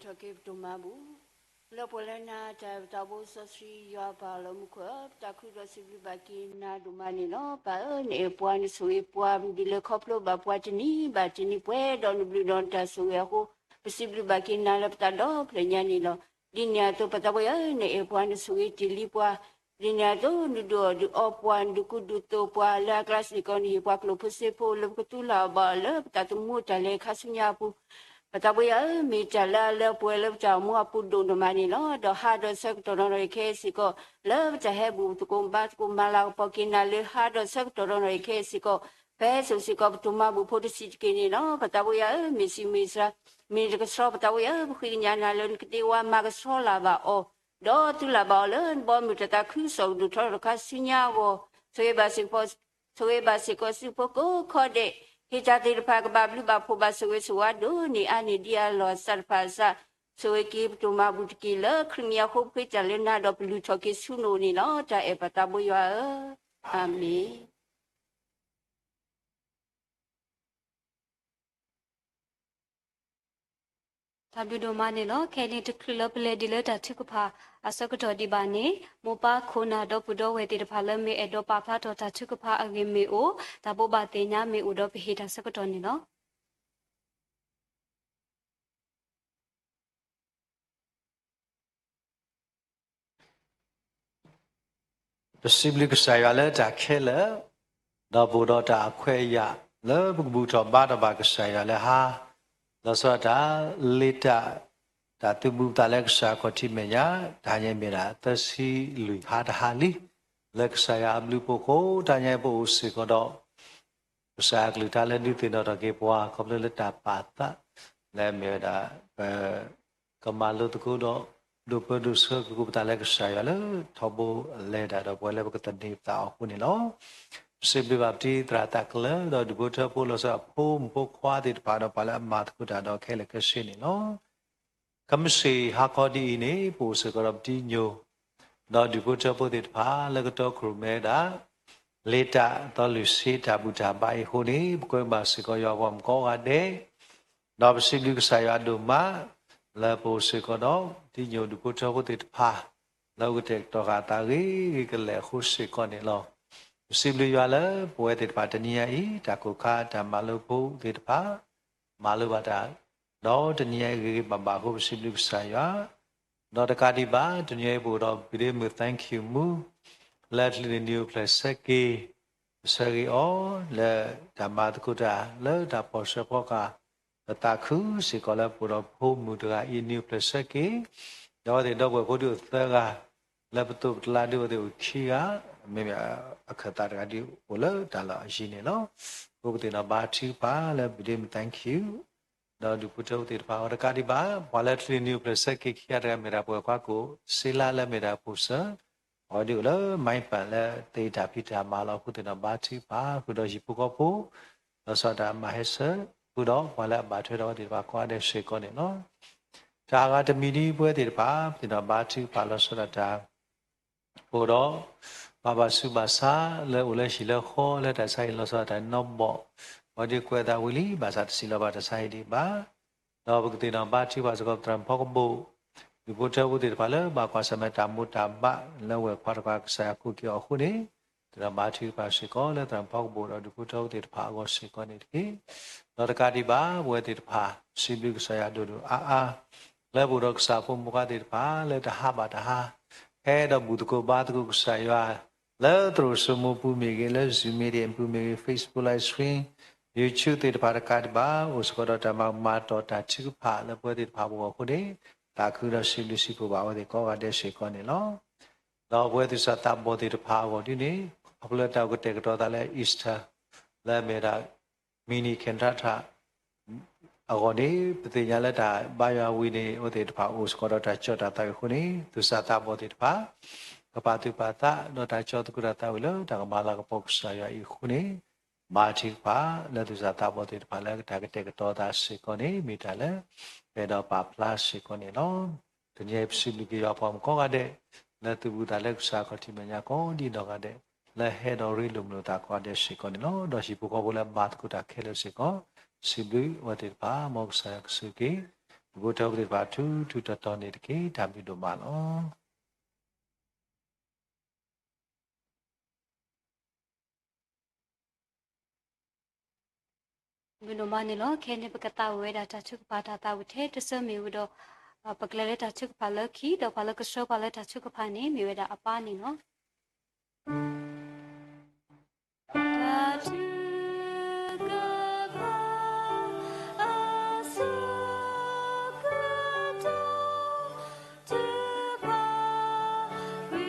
ထီၣ်က့ၤပတိၢ်မၤဘူၣ်, လၢပှဲၤလၢနၤတၢ်အဲၣ်ပတၢ်ဘိစီဆှံယွၤပၢ်လီၤမူခိၣ်ဧၢ, ပတၢ်ခုဒီးစံးဘျုးဘၣ်က့ၤနၤဒိၣ်မးန့ၣ်လီၤ. ပၢ်ဧၢ, နအဲၣ်ပှၤနဆိၣ်ဂ့ၤပှၤ မ့ၢ်ဒ်လဲၣ်ခီဖျိဘၣ်ပှၤတနံၤဘၣ်တနံၤ ပှဲၤဒီးနဘျုးဒီးနတၢ်ဆိၣ်ဂ့ၤအဃိ, ပစံးဘျုးဘၣ်က့ၤနၤလၢပသးဒီဖျၢၣ်ညါန့ၣ်လီၤ. ဒ်န့ၣ်အသိး ပၢ်သးပှဲၤဧၢ, နအဲၣ်ပှၤနဆိၣ်ဂ့ၤတ့ၢ်လံပှၤ ဒ်န့ၣ်အသိး နဒုးအီၣ်ဒုးအီပှၤ နဒုးကူဒုးသိးပှၤ လၢအကျါစ့ၢ်ကီး နဟ့ၣ်ပှၤကျိၣ်ဖိစ့ဖိ လၢပကတူၢ်လိာ်ဘၣ်အီၤလၢပတၢ်သမူတၢ်လဲၤခါဆူညါအပူၤ, ပၢ်သးပှဲၤဧၢ, မ့ၢ်တၢ်လၢအလၢပှဲၤလၢပတၢ်အိၣ်မူအပူၤဒိၣ်ဒိၣ်မးန့ၣ်လီၤ. ဒီးဟါဒီးဆၢကတီၢ်ဒီးနီၢ်အံၤခဲအံၤစ့ၢ်ကီး လၢပတၢ်ဟဲဘူၣ်သကိးဘါသကိးမၤလၤကပီၤက့ၤနၤလၢဟါဒီးဆၢကတီၢ်ဒီးနီၢ်အံၤခဲအံၤစ့ၢ်ကီး, ဖဲစိၤစ့ၢ်ကီး ပတိၢ်မၤဘူၣ်ဖိတဆံးတက့ၢ်န့ၣ်လီၤ. ပၢ်သးပှဲၤဧၢ, မ့ၢ်စံးမ့ၢ်စှၤ မ့ၢ်တကဆှီ ပၢ်သးပှဲၤဧၢ, ပဃ့ကညးနၤလၢနကဒ့ဝါမၤကဆှီလၢ်ဘၣ်အီၤ ဒီးတူၢ်လိာ်ဘၣ်အီၤလၢနဘီ မ့ၢ်တၢ်သးခုကစီၣ်ကဒိၣ်ထီၣ်တခါဆူညါအဂီၢ်, ဆိၣ်ဂ့ၤဘၣ်စ့ၢ်ကီး ဆိၣ်ဂ့ၤဘၣ်စ့ၢ်ကီးစုဖိကိးခီဒဲး, ဟ့ၣ်တၢ်သ့ၣ်တဖၣ်ကဘၣ်ဘျုးဘၣ်ဖှိၣ်ဘၣ်ဆိၣ်ဂ့ၤဆိၣ်ဝါဒိၣ်န့ၢ်အါန့ၢ်ဒ်အလီၢ်အသးတဖၣ် အစး, ဆိၣ်ဂ့ၤက့ၤပတိၢ်မၤဘူၣ်တက့ၢ် လၢခရံာ်မံၤအဃိ ပဃ့တၢ်လၢနၤဒီးပလုၢ်ထီၣ်က့ၤဆူနအိၣ်န့ၣ်လီၤ. တၢ်အဲၣ်ပၢ်သးပှဲၤယွၤဧၢ, အၤမ့ၣ်. တၢ်ဘျုးဒိၣ်မးန့ၣ်လီၤ. ခဲအံၤန့ၣ် တချုးလၢပလဲၤဒံးလၢတၢ်ထုကဖၣ်အဆၢကတီၢ်ဒံးဘၣ်န့ၣ်, မိၢ်ပၢ်ခိၣ်နၢ်ဒီပုၢ်ဒီဝဲၢ်သ့ၣ်တဖၣ်လၢမ့ၢ်အဲၣ်ဒိးပာ်ဖျါထီၣ်တၢ်ထုကဖၣ်အဂ့ၢ်မ့ၢ်အိၣ်, တၢ်ဘိးဘၣ်သ့ၣ်ညါမ့ၢ်အိၣ်ဒီး ပဟ့ၣ်တၢ်ဆၢကတီၢ်န့ၣ်လီၤ. ပစံးဘျုးကစၢ်ယွၤလၢတၢ်ခဲလၢာ်, ဒီးပအိၣ်ဒီးတၢ်အခွဲးအယာ် လၢပကဘူၣ်ထီၣ်ဘါထီၣ်ဘၣ်ကစၢ်ယွၤလၢဟါ, လီၤဆီဒၣ်တၢ် လ့တၢ်, တၢ်သုးဘူးသးလၢကစၢ်ခီၣ်ထံးမဲာ်ညါ, တဟါညါအံၤမ့ၢ်ဒၣ်သၢဆံလွံၢ်ဟါတဟါလံ, လၢကစၢ်ယွၤအဘျုးအဖှိၣ်အဃိ တဟါညါအံၤပအိၣ်စ့ၢ်ကီးဒီး ကစၢ်အကလုၢ်ကထါလၢဒုးသ့ၣ်နီၣ်ထီၣ်က့ၤပှၤ ခီဖျိလၢတၢ်ပာ်သး လၢအမ့ၢ်ဝဲဒၣ် ပ ကမၤလိသကိးဒီး ဒိးပၢဒိးဆှၢက့ၤပသးလၢကစၢ်ယွၤလၢထီဘိလဲၤတၢ်ဒီး ပဝဲလၢပကသန့ၤပသးအီၤအဃိန့ၣ်လီၤ. ပစံးဘျုးဘၣ်ပတံၤသရၣ်သးကလၢၤ ဒီးဒူၣ်ဖိထၢဖိ လီၤဆီဒၣ်တၢ်ဖိမုၣ်ဖိခွါသ့ၣ်တဖၣ် ဒီးပှၤလၢအမၤသကိးတၢ်ဒီးခဲလၢာ်ခဲဆ့န့ၣ်လီၤ. ခဲမုၢ်ဆ့ၣ်ဟါခီဒ်အံၤန့ၣ် ပအိၣ်စ့ၢ်ကီးဒီးပတံၤညိၣ် ဒီးဒူၣ်ဖိထၢဖိသ့ၣ်တဖၣ် လၢကတီခိၣ်ရိၣ်မဲဒၣ် လ့တၢ်သီလွံၢ်ဆံတၢ်ဘူၣ်တၢ်ဘါအံၤအဃိန့ၣ် ပကွဲးဘၣ်စ့ၢ်ကီးယွၤပှၤမုၣ်ကိးဂၤဒဲး, ဒီးပစံးဘျုးကစၢ်ယွၤဒိၣ်မး လၢပအိၣ်စ့ၢ်ကီးဒီး ပတံၤညိၣ်ဒူၣ်ဖိထၢဖိသ့ၣ်တဖၣ် လၢအကတဲာ်ကတီၤဃာ်အသးဂ့ၤဂ့ၤကလဲာ်အဃိစ့ၢ်ကီးန့ၣ်လီၤ. ပစံးဘျုးယွၤလၢပဝဲသ့ၣ်တဖၣ်တနံၤညါအံၤ တၢ်ကိၢ်ခါတၢ်မၤလိဖိသ့ၣ်တဖၣ် မၤလိဘၣ်တၢ် ဒီးတနံၤညါအံၤဂ့ၤဂ့ၤဘၣ်ဘၣ်အဃိ ပစံးဘျုးကစၢ်ယွၤ, ဒီးတကးဒံးဘၣ် တနံၤညါအံၤပအိၣ်ဒီး ပဒ့မုၣ် thank you မူ လၢချံန့ၣ် နံၣ်အိၣ်ဖျဲၣ်ဆၢက့ၤ ပဆၢဂ့ၤအီၤ လၢတၢ်မၤသကိးတၢ် လၢတၢ်ဖီၣ်ဆၢဖီကၤ ပသးခုစ့ၢ်ကီးလၢပအိၣ်ဒီးဖိမုၣ်တဂၤအံၤ နံၣ်အိၣ်ဖျဲၣ်ဆၢက့ၤ, ဒီးအဝဲသ့ၣ်ဒီပုၢ်ဝဲၢ်ဖိဒုးအိၣ်သၢဂၤ လၢပသိးပတလါဒုးအဝဲသ့ၣ်အိၣ်ခံဂၤ, မ့မ့ၢ်အခၢၣ်သးတဂၤဒုးအိၣ်လၢတၢ်လီၢ်အယံၤန့ၣ်လီၤ. အဃိပသ့ၣ်နီၣ်ဘါထုကဖၣ်လၢ ပဒ့မုၣ် thank you ဒီးဒူၣ်ဖိထၢဖိသ့ၣ်တဖၣ်အဂီၢ် တကးဒံးဘၣ် ပှၤလၢချံန့ၣ် နံၣ်အိၣ်ဖျဲၣ်ဆၢက့ၤခံဂၤတဂၤ မ့ၢ်ဒၣ်ပဝဲၢ်ခွါကိၣ်စ့လါ လၢမ့ၢ်ဒၣ်ဖိစၢၤ အဝဲဒုးအိၣ်လၢ မါပၢ် လၢသ့ၣ်တၢ်ဖံးတၢ်မၤလီၤ. အဃိသ့ၣ်နီၣ်ဘါထုကဖၣ်ဃုာ်ဒီးဟံၣ်ဖိဃီဖိ လီၤဆီဒၣ်တၢ်မၤဟဲဆၢ ဃုာ်ဒီးပှၤလၢအဘၣ်ထွဲဒီးအဝဲသ့ၣ်တဖၣ်ကိးဂၤဒဲးစ့ၢ်ကီးန့ၣ်လီၤ. တၢ်ဂၤတမံၤဒ်ပဝဲသ့ၣ်တဖၣ် ပသ့ၣ်နီၣ်ဘါထုကဖၣ်လီၤဆီဒၣ်တၢ် အိၣ်ဒီး ပှၤဘၣ်ဆူးဘၣ်ဆါ လၢအိၣ်လၢဟံၣ်လၢဃီ လၢတၢ်ဆါဟံၣ်လီၤဆီဒၣ်တၢ်နီၣ်ဘီၣ် အဝဲဒုးကွဲးအသးဝံၤလံ ဘၣ်ဆၣ်တစံးလီၤဘၣ်တၢ်ဆါဟံၣ်ဒံးဘၣ်. ဒီးပကသ့ၣ်နီၣ်ဘါထုကဖၣ်စ့ၢ်ကီး သရၣ်မုၣ်ဖီကဘိၣ် ဒူၣ်ဖိထၢဖိသ့ၣ်တဖၣ်လၢဘၣ်ကွၢ်ဆၢၣ်မဲာ်တၢ်မူၤတၢ်ဘါ လၢဝဲၢ်ခွါတဂၤကစၢ်ယွၤကိးက့ၤအီၤအဃိန့ၣ် သ့ၣ်နီၣ်ဘါထုကဖၣ်စ့ၢ်ကီးလၢသရၣ်မုၣ်ဖီကဘိၣ်ဒီးဒူၣ်ဖိထၢဖိသ့ၣ်တဖၣ်အဂီၢ်စ့ၢ်ကီးန့ၣ်တက့ၢ်. ဒီးတကးဒံးဘၣ် ပဝဲသ့ၣ်တဖၣ် စံးဘျုးကစၢ်ယွၤဒိၣ်ဒိၣ်အါအါ လၢပအိၣ်ဒီးကစၢ်ဖိမုၣ်ဖိခွါသ့ၣ်တဖၣ် လၢတဟါဘၣ်တဟါ ဟဲဒီးဘူၣ်သကိးဘါသကိးကစၢ်ယွၤ လၢသရိာ်စိမိပူၤမ့ၢ်ဂ့ၤ, လၢ Zoom meeting ပူၤမ့ၢ်ဂ့ၤ, Facebook live stream, YouTube သ့ၣ်တဖၣ်တကးဒံးဘၣ် အိၣ်စ့ၢ်ကီးဒီးတၢ်မၤကမၣ်တီၢ်တၢ်ထုကဖၣ်လၢပဝဲသ့ၣ်တဖၣ်အဂီၢ်အဃိန့ၣ် သးခုဒီးစံးဘျုးစံးဖှိၣ်ဘၣ်အဝဲသ့ၣ်ကိးဂၤဒဲးစ့ၢ်ကီးန့ၣ်လီၤ. ဒီးပဝဲသူၣ်စၢ်သးဘီၣ်သ့ၣ်တဖၣ်အဂီၢ်ဒ်န့ၣ် ခီဖျိလၢတၢ်အိၣ်ကတဲာ်ကတီၤသးလၢ Easter လၢအမ့ၢ်ဒၣ် mini Cantata အဂီၢ်န့ၣ် ပသ့ၣ်ညါလၢတၢ်ဘါယွၤဝံၤန့ၣ် အဝဲသ့ၣ်တဖၣ်အိၣ်စ့ၢ်ကီးဒီးတၢ်ကၠီၣ်တၢ်သးဝံၣ်အဃိန့ၣ် သူၣ်စၢ်သးဘီၣ်သ့ၣ်တဖၣ် ကပာ်သူၣ်ပာ်သး ဒီးတၢ်ကၠီသကိးတၢ်သးဝံၣ်လၢတၢ်ကမၤလၤကပီၤကစၢ်ယွၤအံၤအဃိန့ၣ် ဘါထုကဖၣ်လၢသူၣ်စၢ်သးဘီၣ်သ့ၣ်တဖၣ်လၢတၢ်ကတဲာ်ကတီၤသးစ့ၢ်ကီးန့ၣ် မ့ၢ်တၢ်လၢ ပအဲၣ်ဒိးပာ်ဖျါစ့ၢ်ကီးန့ၣ်လီၤ. တနံၤအံၤပစံးဘျုးက့ၤယွၤပှၤမုၣ်ကိးဂၤဒဲး လၢသုးဘူးသးလၢကစၢ်ခီၣ်ထံးမဲာ်ညါကိးဒံးနီၢ်ဂၤဒဲး လၢဟဲဒီးရ့လိာ်မုာ်လိာ်သးကိးဂၤဒဲးစ့ၢ်ကီးန့ၣ်လီၤ. ဒီးဟံၣ်ဖိဃီဖိလၢမၤသကိးတၢ်ခဲလၢာ်စ့ၢ်ကီး စံးဘျုးအဝဲသ့ၣ်တဖၣ် မ်ကစၢ်ယွၤကဆိၣ်ဂ့ၤက့ၤ ပကိးထီၣ်ပသ့ၣ်တဖၣ်ထူထူတီတီန့ၣ်တက့ၢ်. တၢ်ဘျုးဒိၣ်မးလီၤ. မုၢ်နီၢ်မါန့ၣ်လီၤ. ခဲအံၤန့ၣ် ပကသးဝံၣ်ဝဲဒၣ်တၢ်ထုကဖၣ်တၢ်သးဝံၣ်ထဲတဆၢမ့ၢ်ဝံၤဒီး ပကလဲၤလၢတၢ်ထုကဖၣ်လၢခံ ဒီးပှၤလၢကဆှၢပှၤလၢတၢ်ထုကဖၣ်န့ၣ် မ့ၢ်ဝဲဒၣ်အပၢ်န့ၣ်လီၤ. တၢ်ထုကဖၣ် အဆၢကတီၢ် ထုကဖၣ် ကွံာ်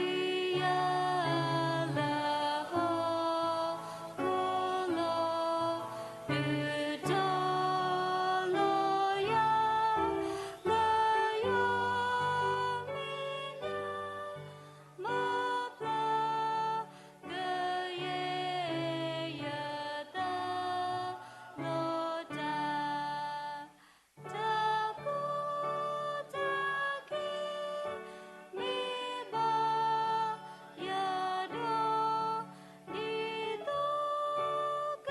ယၤလၢဟီၣ်ခိၣ်လီၤ, ဒုးတီလီၤယၤ လၢယွၤမဲာ်ညါ မၤပျၢ် ကယဲၢ်ယသး လီၤတၢ် တၢ်ကီတၢ်ခဲ မ့ၢ်ဘၣ်ယၤဒီး ဒ်သိးက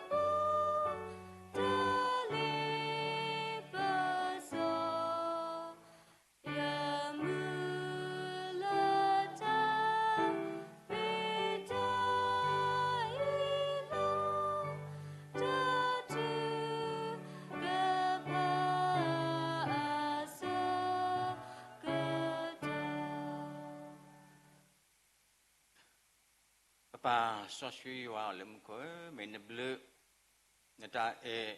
ပူၤ တၢ်လ့ပစီ ယမုၢ်လၢတၢ်မ့ၢ်တၢ်အံၤလီၤ, တၢ်ထုကဖၣ် အဆၢကတီၢ် ပပၢ်စီဆှံယွၤလၢမူခိၣ်ဧၢ, မ့ၢ်နဘျုး နတၢ်အဲၣ်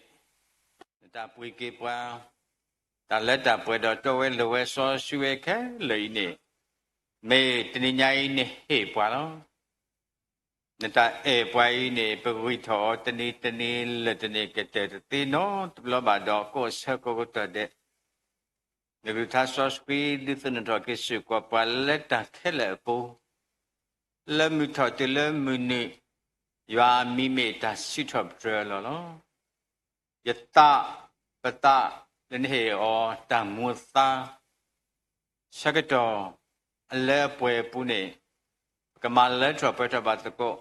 နတၢ်ပှ့ၤက့ၤပှၤ တၢ်လၢတၢ်ပှဲၤဒီး တီဝဲလိၤဝဲစီဆှံဝဲခဲလၢာ်အံၤန့ၣ် မ့ၢ်တနံၤညါအံၤနဟ့ၣ်ပှၤလီၤ. နတၢ်အဲၣ်ပှၤအံၤန့ၣ် ပဂံၢ်ထီၣ်အီၤတနံၤတနံၤလၢာ်တန့ၢ် ကတၢၢ်တသ့နီတဘျီဘၣ်ဒီး ကအိၣ်ဆၢကိးကတီၢ်ဒဲး နကလုၢ်ကထါစီဆှံ ဒုးသ့ၣ်နီၣ်ထီၣ်က့ၤစ့ၢ်ကီးပှၤလၢတၢ်ခဲလၢာ်အပူၤ, လၢမုၢ်ထီၣ်တုၤလၢမုၢ်နုာ်, ယွၤအမံၤမ့ၢ်တၢ်စံးထီၣ်ပတြၢၤလီၤလီၤ. ယသးပသးလၢနဟ့ၣ်အီၤတၢ်မူအသါ ဆၢကတီၢ် အလၢအပှဲၤအပူၤန့ၣ် ပကမၤလၢထီၣ်ပှဲၤထီၣ်ဘၣ်သကိး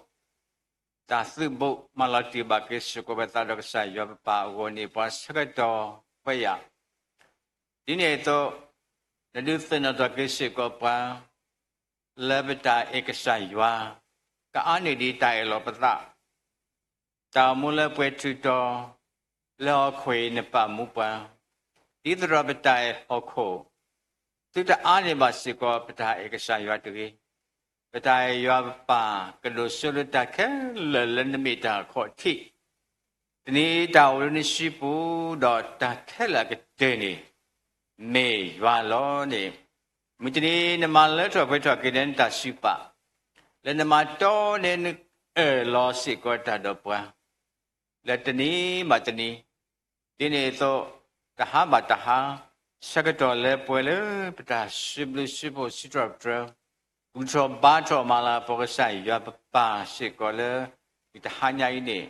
တၢ်သုးဘူးမၤလီၤတံၢ်ဘၣ်က့ၤစ့ၢ်ကီးပသးဒီးကစၢ်ယွၤပပၢ်အဂီၢ်န့ၣ် ပှၤဆၢကတီၢ်ပှဲၤယာ်, ဒ်န့ၣ်အသိး နဒုးသ့ၣ်နီၣ်ထီၣ်က့ၤစ့ၢ်ကီးပှၤ လၢပတၢ်အဲၣ်ကစၢ်ယွၤ ကအါန့ၢ်ဒံးတၢ်အဲၣ်လီၤပသး တၢ်အိၣ်မူလၢပှဲၤထူၣ်တီၤ လၢဟီၣ်ခိၣ်အံၤနပာ်မူပှၤ, ဒ်သိးဒီးပတၢ်အဲၣ်ဟီၣ်ခိၣ် သုတအါန့ၢ်ဘၣ်စ့ၢ်ကီး ပတၢ်အဲၣ်ကစၢ်ယွၤတဂ့ၤ. ပတၢ်အဲၣ်ယွၤပပၢ် ကဒိၣ်စိလၢတၢ်ခဲလၢာ်လၢနမ့ၢ်တၢ်အခီၣ်ထံး, တနံၤအံၤတၢ်အိၣ်လၢနစုပူၤ ဒီးတၢ်ခဲလၢာ်အကတၢၢ်န့ၣ် မ့ၢ်ယွၤလီၤန့ၣ်, မုၢ်တနံၤနမၤလၢထီၣ်ပှဲၤထီၣ်က့ၤလၢနတၢ်စုပာ် လၢနမၤတီန့ၢ် နအၢၣ်လီၤစ့ၢ်ကီးတၢ်ဒီးပှၤ လၢတနံၤဘၣ်တနံၤ, ဒ်န့ၣ်အသိး တဟါဘၣ်တဟါ ဆၢကတီၢ်လၢပှဲၤလၢပတၢ်စံးဘျုးစံးဖှိၣ်စံးထီၣ်ပတြၢၤ ဘူၣ်ထီၣ်ဘါထီၣ်မၤလၤကပီၤကစၢ်ယွၤပပၢ်စ့ၢ်ကီးလၢ မုၢ်တဟါညါအံၤန့ၣ်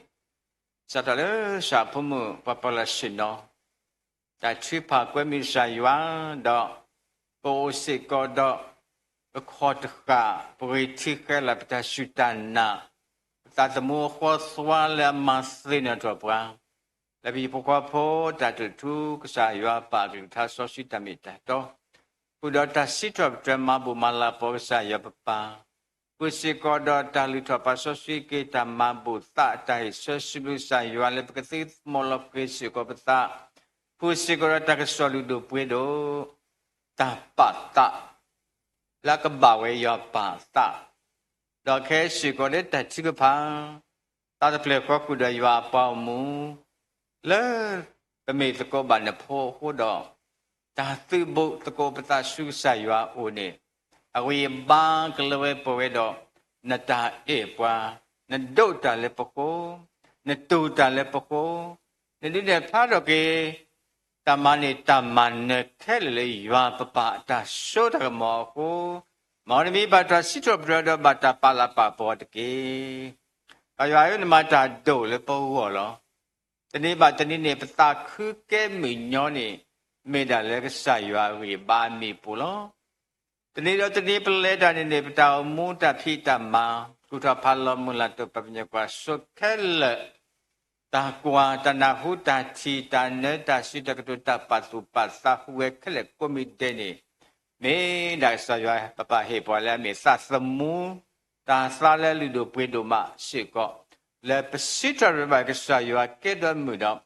စးထီၣ်လၢစးဖိမုၣ်ပှၤပၢၤလီၢ်ဆ့ၣ်နီၤ တၢ်ထုကဖၣ်ကွဲမုာ်ကစၢ်ယွၤ ဒီး ပအိၣ်စ့ၢ်ကီးဒီး ပခီၣ်တဃာ် ပဂ့ၤထံဃဲလၢ် ပတၢ်စူၢ်တၢ်နာ် ပသးသမူအဃီသွါလၢအမၤသ့ၣ်နီၣ်ထီၣ်ပှၤ လၢပဟံၣ်ဖိဃီဖိတၢ်ထူၣ်ထူ ကစၢ်ယွၤပာ်ကလုၢ်ကထါစီဆှံတၢ်မ့ၢ်တၢ်တီ ဃုာ်ဒီးတၢ်စံးထီၣ်ပတြၢၤမၤဘူၣ်မၤလၤကပီၤကစၢ်ယွၤပပၢ် ဃုာ်စ့ၢ်ကီးဒီးတၢ်လုၢ်ထီၣ်ပာ်စီဆှံက့ၤ တၢ်မၤဘူၣ်သး တၢ်ဟ့ၣ်ဆၢစံးဘျုးကစၢ်ယွၤလၢပကသ့မီၢ်လီၤဃ့ၢ်စ့ၢ်ကီးပသး, ဃုာ်စ့ၢ်ကီးဒီးတၢ်ကစီၣ်လုၢ်ဒိၣ်ပှ့ၤဒိၣ် တၢ်ပာ်သး လၢအကဘၣ်ဝဲယွၤပာ်သး, ဒီးခဲစ့ၢ်ကီးလၢတၢ်ထုကဖၣ် သးတဖျၢၣ်ဃီဃုာ်ဒီးယွၤအပှၤဂီၢ်မုၢ် လၢပမ့ၢ်သကိးဘၣ်နဖိအဃိဒီး တၢ်သုးဘူးသကိးပသးဆူကစၢ်ယွၤအအိၣ်န့ၣ် အဂံၢ်အဘါကလၢဝဲပှဲၤဝဲဒီး နတၢ်အဲၣ်ပှၤ, နဒိးတၢ်လၢပဃိ, နတူၢ်တၢ်လၢပဃိ, နဒုးနဲၣ်ဖျါထီၣ်က့ၤ တၢ်မၤန့ၢ်တၢ်မၤနၢၤခဲလၢာ်လၢယွၤပပၢ်အတၢ်စိတၢ်ကမီၤအဃိ, မ်နမံၤဘၣ်တၢ်စံးထီၣ်ပတြၢၤဒီးဘၣ်တၢ်ပာ်လၤပာ်ပီၤတက့ၢ်. ကစၢ်ယွၤဧၢ, နမၤတၢ်ဒိၣ်လၢပဂီၢ်လီၤ. တနံၤဘၣ်တနံၤန့ၣ် ပသးခုကဲမုၢ်ညီန့ၣ် မ့ၢ်ဒၣ်လၢကစၢ်ယွၤအဂံၢ်အဘါအမံၤအပူၤလီၤ. တနံၤဒီးတနံၤပလဲၤတၢ်န့ၣ်န့ၣ် ပတၢ်အိၣ်မူတၢ်ဖံးတၢ်မၤ ကူၣ်ထီၣ်ဖးလီၤမုၢ်လၢ်တိာ်ပှၤ ပညိၣ်ကွၢ်စိခဲလၢာ် တၢ်ကွၢ်တၢ်နၢ်ဟူတၢ်ထံၣ်တၢ်နၢတၢ်စံးတၢ်ကတိၤတၢ်ပာ်သူၣ်ပာ်သးဟူးဝဲခဲလၢာ်ကိးမံၤဒဲးန့ၣ်, မ့ၢ်ဒၣ်ကစၢ်ယွၤပပၢ်ဟ့ၣ်ပှၤလၢအမ့ၢ်သးသမူ, တၢ်သးလၢအလုၢ်ဒိၣ်ပှ့ၤဒိၣ်မးစ့ၢ်ကီး, လၢပစံးထီၣ်ပတြၢၤဘၣ်ကစၢ်ယွၤကဲဒီးမုၢ်ဒီး,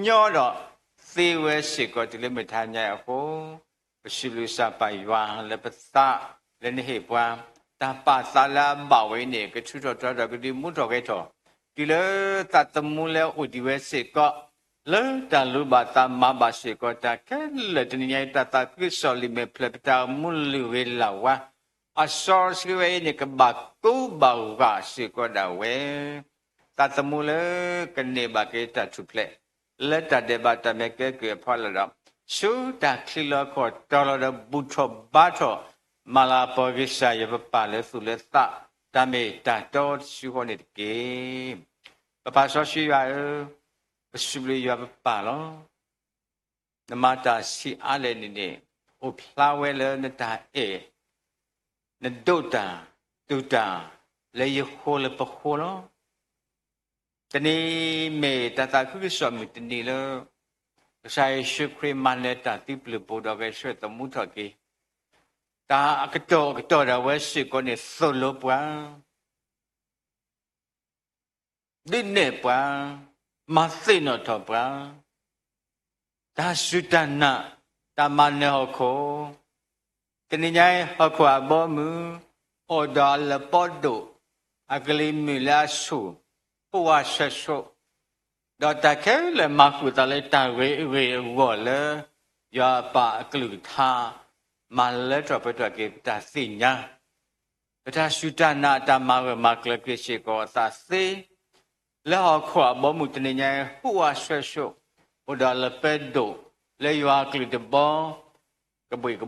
ညီဒီးသ့ဝဲစ့ၢ်ကီးတုၤလၢမုၢ်တဟါညါအံၤအဃိ ပစံးဘျုးကစၢ်ပၢ်ယွၤလၢပသးလၢနဟ့ၣ်ပှၤ, တၢ်ပာ်သးလၢအဘၣ်ဝဲအံၤန့ၣ် ကထုးထီၣ်ထီဒီးကဒုးမူထီၣ်ဂဲၤထီၣ်, တုၤလၢသးသမူလၢအိၣ်ဒံးဝဲစ့ၢ်ကီး, လၢတၢ်လိၣ်ဘၣ်သးမၤဘၣ်စ့ၢ်ကီးတၢ်ခဲလၢာ်တနံၤညါအံၤ တၢ်သးခုကစီၣ်လံာ်မဲာ်ဖျၢၣ်ပတၢ်အိၣ်မူလုၢ်ဂ့ၤလၢ်ဝါ, အစီဆှံဝဲအံၤန့ၣ် ကဘၣ်ကိးဘၣ်ဂာ်စ့ၢ်ကီးဒၣ်ဝဲ သးသမူလၢကန့ၢ်ဘၣ်က့ၤတၢ်ထူၣ်ဖျဲး, လၢတၢ်ဒဲးဘးတၢ်မဲာ်ကဲကုၢ်အဖီလာ်ဒီး, ဆူတၢ်ချံလီၤခီၣ်တီလီၤဒီးဘူၣ်ထီၣ်ဘါထီၣ်, မၤလၤကပီၤကစၢ်ယွၤပပၢ်လၢသူၣ်လၢသး, တၢ်မ့ၢ်တၢ်တီတစုဃီန့ၣ်တက့ၢ်. ပပၢ်စီဆှံယွၤဧၢ, ပစံးဘျုးယွၤပပၢ်လီၤ. နမၤတၢ်ဆံးအါလဲၣ်န့ၣ်န့ၣ်, အိၣ်ဖျါဝဲလၢနတၢ်အဲၣ်, နဒိးတၢ်, တူၢ်တၢ်, လၢယဃိလၢပဃိလီၤ. တနံၤမ့ၢ်တၢ်သးခုကစီၣ်မုၢ်တနံၤလၢ ကစၢ်ယ့ၣ်ၡူးခရံာ်မၤနၢၤတၢ်သံပျုၢ်ဘိၣ်ဒီးဂဲၤဆၢထၢၣ်သမူထီၣ်က့ၤ, တၢ်အကတီၢ်အကတီၢ်ဒၣ်ဝဲစ့ၢ်ကီးန့ၣ်သိၣ်လိပှၤ ဒုးနဲၣ်ပှၤ, မၤသ့ၣ်နီၣ်ထီၣ်ပှၤ, တၢ်စူၢ်တၢ်နာ်, တၢ်မၤနၢၤဟီၣ်ခိၣ်, တနံၤညါအံၤဟီၣ်ခိၣ်အဘီအမုၢ်, အိၣ်ဒီးအလပီဒိၣ်, အကလံၤမုၢ်လၢအဆူၣ်, ဟိဝးဆှဲးဆှိး, ဒီးတၢ်ခဲလၢာ်မၤဃုာ်သးလၢတၢ်ဂ့ၤအဂ့ၢ်အဂီၢ်လၢ ယွၤအပၢ်အကလုၢ်ကထါ, မၤလၢထီၣ်ပှဲၤထီၣ်က့ၤပတၢ်သ့ၣ်ညါ ပတၢ်စူၢ်တၢ်နာ်တၢ်မၤဂၢၢ်မၤကျၢၤက့ၤစ့ၢ်ကီးအသးသ့, လၢဟီၣ်ခိၣ်အဘီအမုၢ်တနံၤညါအံၤ ဟိဝးဆှဲးဆှိး, အိၣ်ဒီးလပီဒိၣ်, လၢယွၤအကလုၢ်တဘီ, ကဘှံးကဘှီၣ်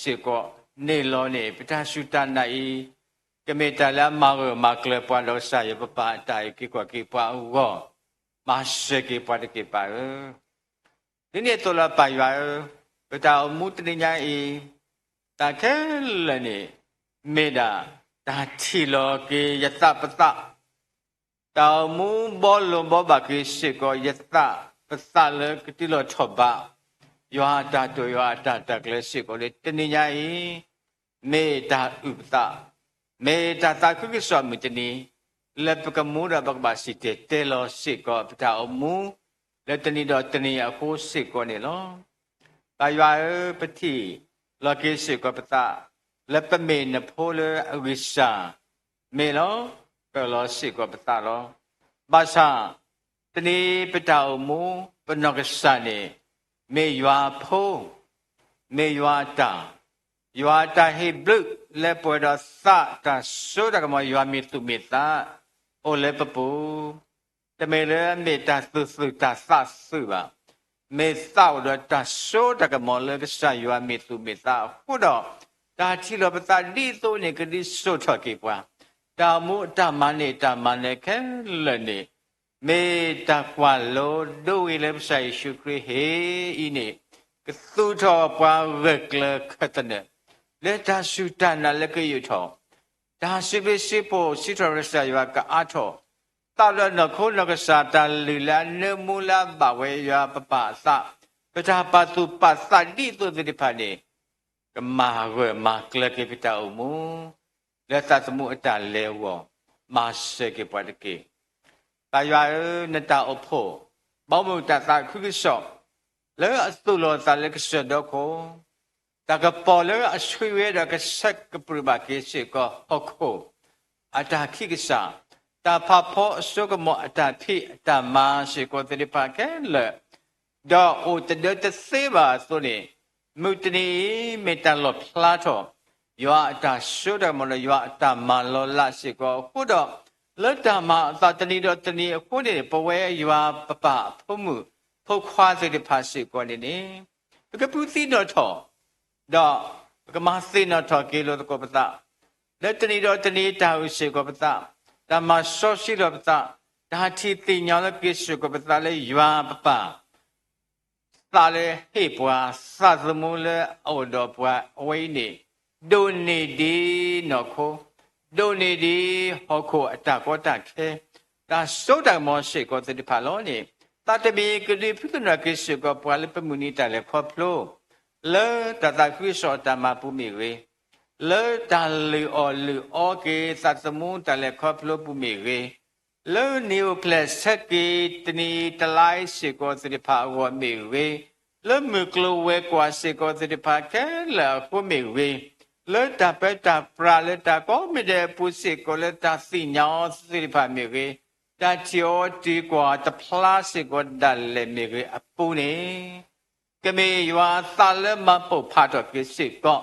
စ့ၢ်ကီးန့ၣ်လီၤန့ၣ် ပတၢ်စူၢ်တၢ်နာ်အံၤ, ကမ့ၢ်တၢ်လၢအမၤဂၢၢ်မၤကျၢၤပှၤဒီးကစၢ်ယွၤပပၢ်အတၢ်အုၣ်က့ၤခီၣ်က့ၤပှၤအဂီၢ်, မၤစၢၤက့ၤပှၤတက့ၢ်ပၢ်ဧၢ ဒ်န့ၣ်အသိးလၢပၢ်ယွၤဧၢ, ပတၢ်အိၣ်မူတနံၤညါအံၤ, တၢ်ခဲလၢာ်န့ၣ်, မ့ၢ်ဒၣ်တၢ်ထံၣ်လီၤက့ၤယသးပသး, တၢ်အိၣ်မူဘီလိၤဘီဘၣ်က့ၤစ့ၢ်ကီးယသးပသးလၢကတုၤလီၤထီၣ်ဘး, ယွၤအတၢ်တိာ်ယွၤအတၢ်တၢ်ကျဲၤစ့ၢ်ကီးလၢတနံၤညါအံၤ, မ့ၢ်တၢ်အုၣ်ပသး, မ့ၢ်တၢ်သးခုကစီၣ်မုၢ်တနံၤ, လၢပကမူဒီးပကဘၣ်စံၣ်တဲၤတဲလီၤစ့ၢ်ကီးပတၢ်အိၣ်မူ, လၢတနံၤဒီးတနံၤအဃိစ့ၢ်ကီးန့ၣ်လီၤ. ပၢ်ယွၤဧၢ, ပထံၣ်လီၤက့ၤစ့ၢ်ကီးပသး, လၢပမ့ၢ်နဖိလၢအဂံၢ်စၢ်, မ့ၢ်လီၤ, ပၢၢ်လီၤစ့ၢ်ကီးပသးလီၤ. ဘၣ်ဆၣ်, တနံၤပတၢ်အိၣ်မူ, ပနီၢ်ကစၢ်န့ၣ်, မ့ၢ်ယွၤအဖိ, မ့ၢ်ယွၤအတၢ်, ယွၤအတၢ်ဟ့ၣ်ဘျုးလၢပှဲၤဒီးသးတၢ်စိတၢ်ကမီၤယွၤမ့ၢ်သူၣ်မ့ၢ်သး, အိၣ်လၢပပူၤ တမ့ၢ်လၢအမ့ၢ်တၢ်သူၣ်သုၣ်တၢ်သးသုၣ်ဘၣ်. မ့ၢ်သးအိၣ်ဒီးတၢ်စိတၢ်ကမီၤလၢကစၢ်ယွၤမ့ၢ်သူၣ်မ့ၢ်သးအဃိဒီး, တၢ်ထံၣ်လိာ်ပသးဒ်သိးန့ၣ်ကဒုးစိာ်ထီၣ်က့ၤပှၤ, တၢ်အိၣ်မူအတၢ်မၤန့ၢ်တၢ်မၤနၢၤခဲလၢာ်န့ၣ်, မ့ၢ်တၢ်ကွၢ်လိဒိဂ့ၤလၢကစၢ်ယ့ၣ်ၡူးခရံာ်ဟ့ၣ်အံၤန့ၣ်, ကသူၣ်ထီၣ်ပှၤဂၢၢ်ကျၢၤခၢၣ်သနၢၣ်, လၢတၢ်စူၢ်တၢ်နာ်လၢကယူးထီၣ် တၢ်စံးဘျုးစံးဖှိၣ်စံးထီၣ်ပတြၢၤကစၢ်ယွၤကအါထီၣ်, သးဒီးနီၢ်ခိနီၢ်ကစၢ်တၢ်လုၢ်လၢအနၢမူလၢအဘၣ်ဝဲယွၤပပၢ်အသး, ပတၢ်ပာ်သူၣ်ပာ်သးဒ်သိးသ့ၣ်တဖၣ်န့ၣ်, ကမၤဂၢၢ်မၤကျၢၤက့ၤပတၢ်အိၣ်မူ, လၢသးသမူအတၢ်လဲၤအဂီၢ်, မၤစၢၤက့ၤပှၤတက့ၢ်. ပၢ်ယွၤဧၢ, နတၢ်အိၣ်ဖှိၣ်, ဘီမုၢ်တၢ်သးခုကစီၣ်, လၢအသူၣ်လီၤသးလၢကစၢၢ်ဒီခိၣ် တၢ်ကပီၤလၢအဆှံဝဲဒီးကဆှဲကပြုၢ်ဘၣ်က့ၤစ့ၢ်ကီးဟီၣ်ခိၣ်, အတၢ်ခံကစၢ်, တၢ်ဖးဖီအစိကမီၤအတၢ်ဖံးအတၢ်မၤစ့ၢ်ကီးသ့ၣ်တဖၣ်ခဲလၢာ်, ဒီးအိၣ်တဒၢတသ့ဘၣ်အသိးန့ၣ်, မုၢ်တနံၤအံၤမ့ၢ်တၢ်လီၣ်ဖျါထီၣ်, ယွၤအတၢ်စိတၢ်ကမီၤဒီးယွၤအတၢ်မၤလီၤလးစ့ၢ်ကီးအဃိဒီး, လၢတၢ်မၤအသးတနံၤဒီးတနံၤအဃိန့ၣ် ပဝဲယွၤပပၢ်အဖိမုၣ်ဖိခွါသ့ၣ်တဖၣ်စ့ၢ်ကီးန့ၣ်န့ၣ်, ပကပုၢ်သံနီၣ်ထီၣ်, ဒီးပကမၤသ့ၣ်နီၣ်ထီၣ်က့ၤလိာ်သကိးပသး, လၢတနံၤဒီးတနံၤတၢ်အုၣ်စ့ၢ်ကီးပသး, တၢ်မၤစီဆှံလီၤပသး, တၢ်ထံၣ်သ့ၣ်ညါလီၤက့ၤစ့ၢ်ကီးပသးလၢယွၤပပၢ် သးလၢဟ့ၣ်ပှၤ, သးသမူလၢအအိၣ်ဒီးပှၤအဝဲအံၤန့ၣ်, ဒိၣ်န့ၢ်ဒ်နီၢ်ခိ, ဒိၣ်န့ၢ်ဒ်ဟီၣ်ခိၣ်အတၢ်ကီတၢ်ခဲ, တၢ် တၢ်စိတၢ်ကမီၤစ့ၢ်ကီးသ့ၣ်တဖၣ်လီၤန့ၣ်, သးတမံၤကဒုးဖုသနၢၣ်က့ၤစ့ၢ်ကီးပှၤလၢပမုၢ်နံၤတၢ်လဲၤခီဖျိ လၢတၢ်သးခုကစီၣ်အတၢ်မၤပူၤမ့ၢ်ဂ့ၤ, လၢတၢ်လုၢ်အီၣ်လုၢ်အီက့ၤသးသမူတၢ်လဲၤခီဖျိပူၤမ့ၢ်ဂ့ၤ, လၢနံၤအိၣ်ဖျဲၣ်ဆၢက့ၤတနံၤတလါအံၤစ့ၢ်ကီးသ့ၣ်တဖၣ်အဂီၢ်မ့ၢ်ဂ့ၤ, လၢမုၢ်ကျိၤဝဲၤကွာ်စ့ၢ်ကီးသ့ၣ်တဖၣ်ခဲလၢာ်အဃိမ့ၢ်ဂ့ၤ, လၢတၢ်ပၢတၢ်ပြးလၢတၢ်ကိးမံၤဒဲးအပူၤစ့ၢ်ကီးလၢတၢ်သ့ၣ်ညါအီၤသ့ၣ်တဖၣ်မ့ၢ်ဂ့ၤ, တၢ်ထံၣ်အီၤတ့ၢ်ကွၢ်တဖျါစ့ၢ်ကီးဒၣ်လဲာ်မ့ၢ်ဂ့ၤအပူၤန့ၣ် ကမ့ၢ်ယွၤအသးလၢမၤပိာ်ဖးထီၣ်က့ၤစ့ၢ်ကီး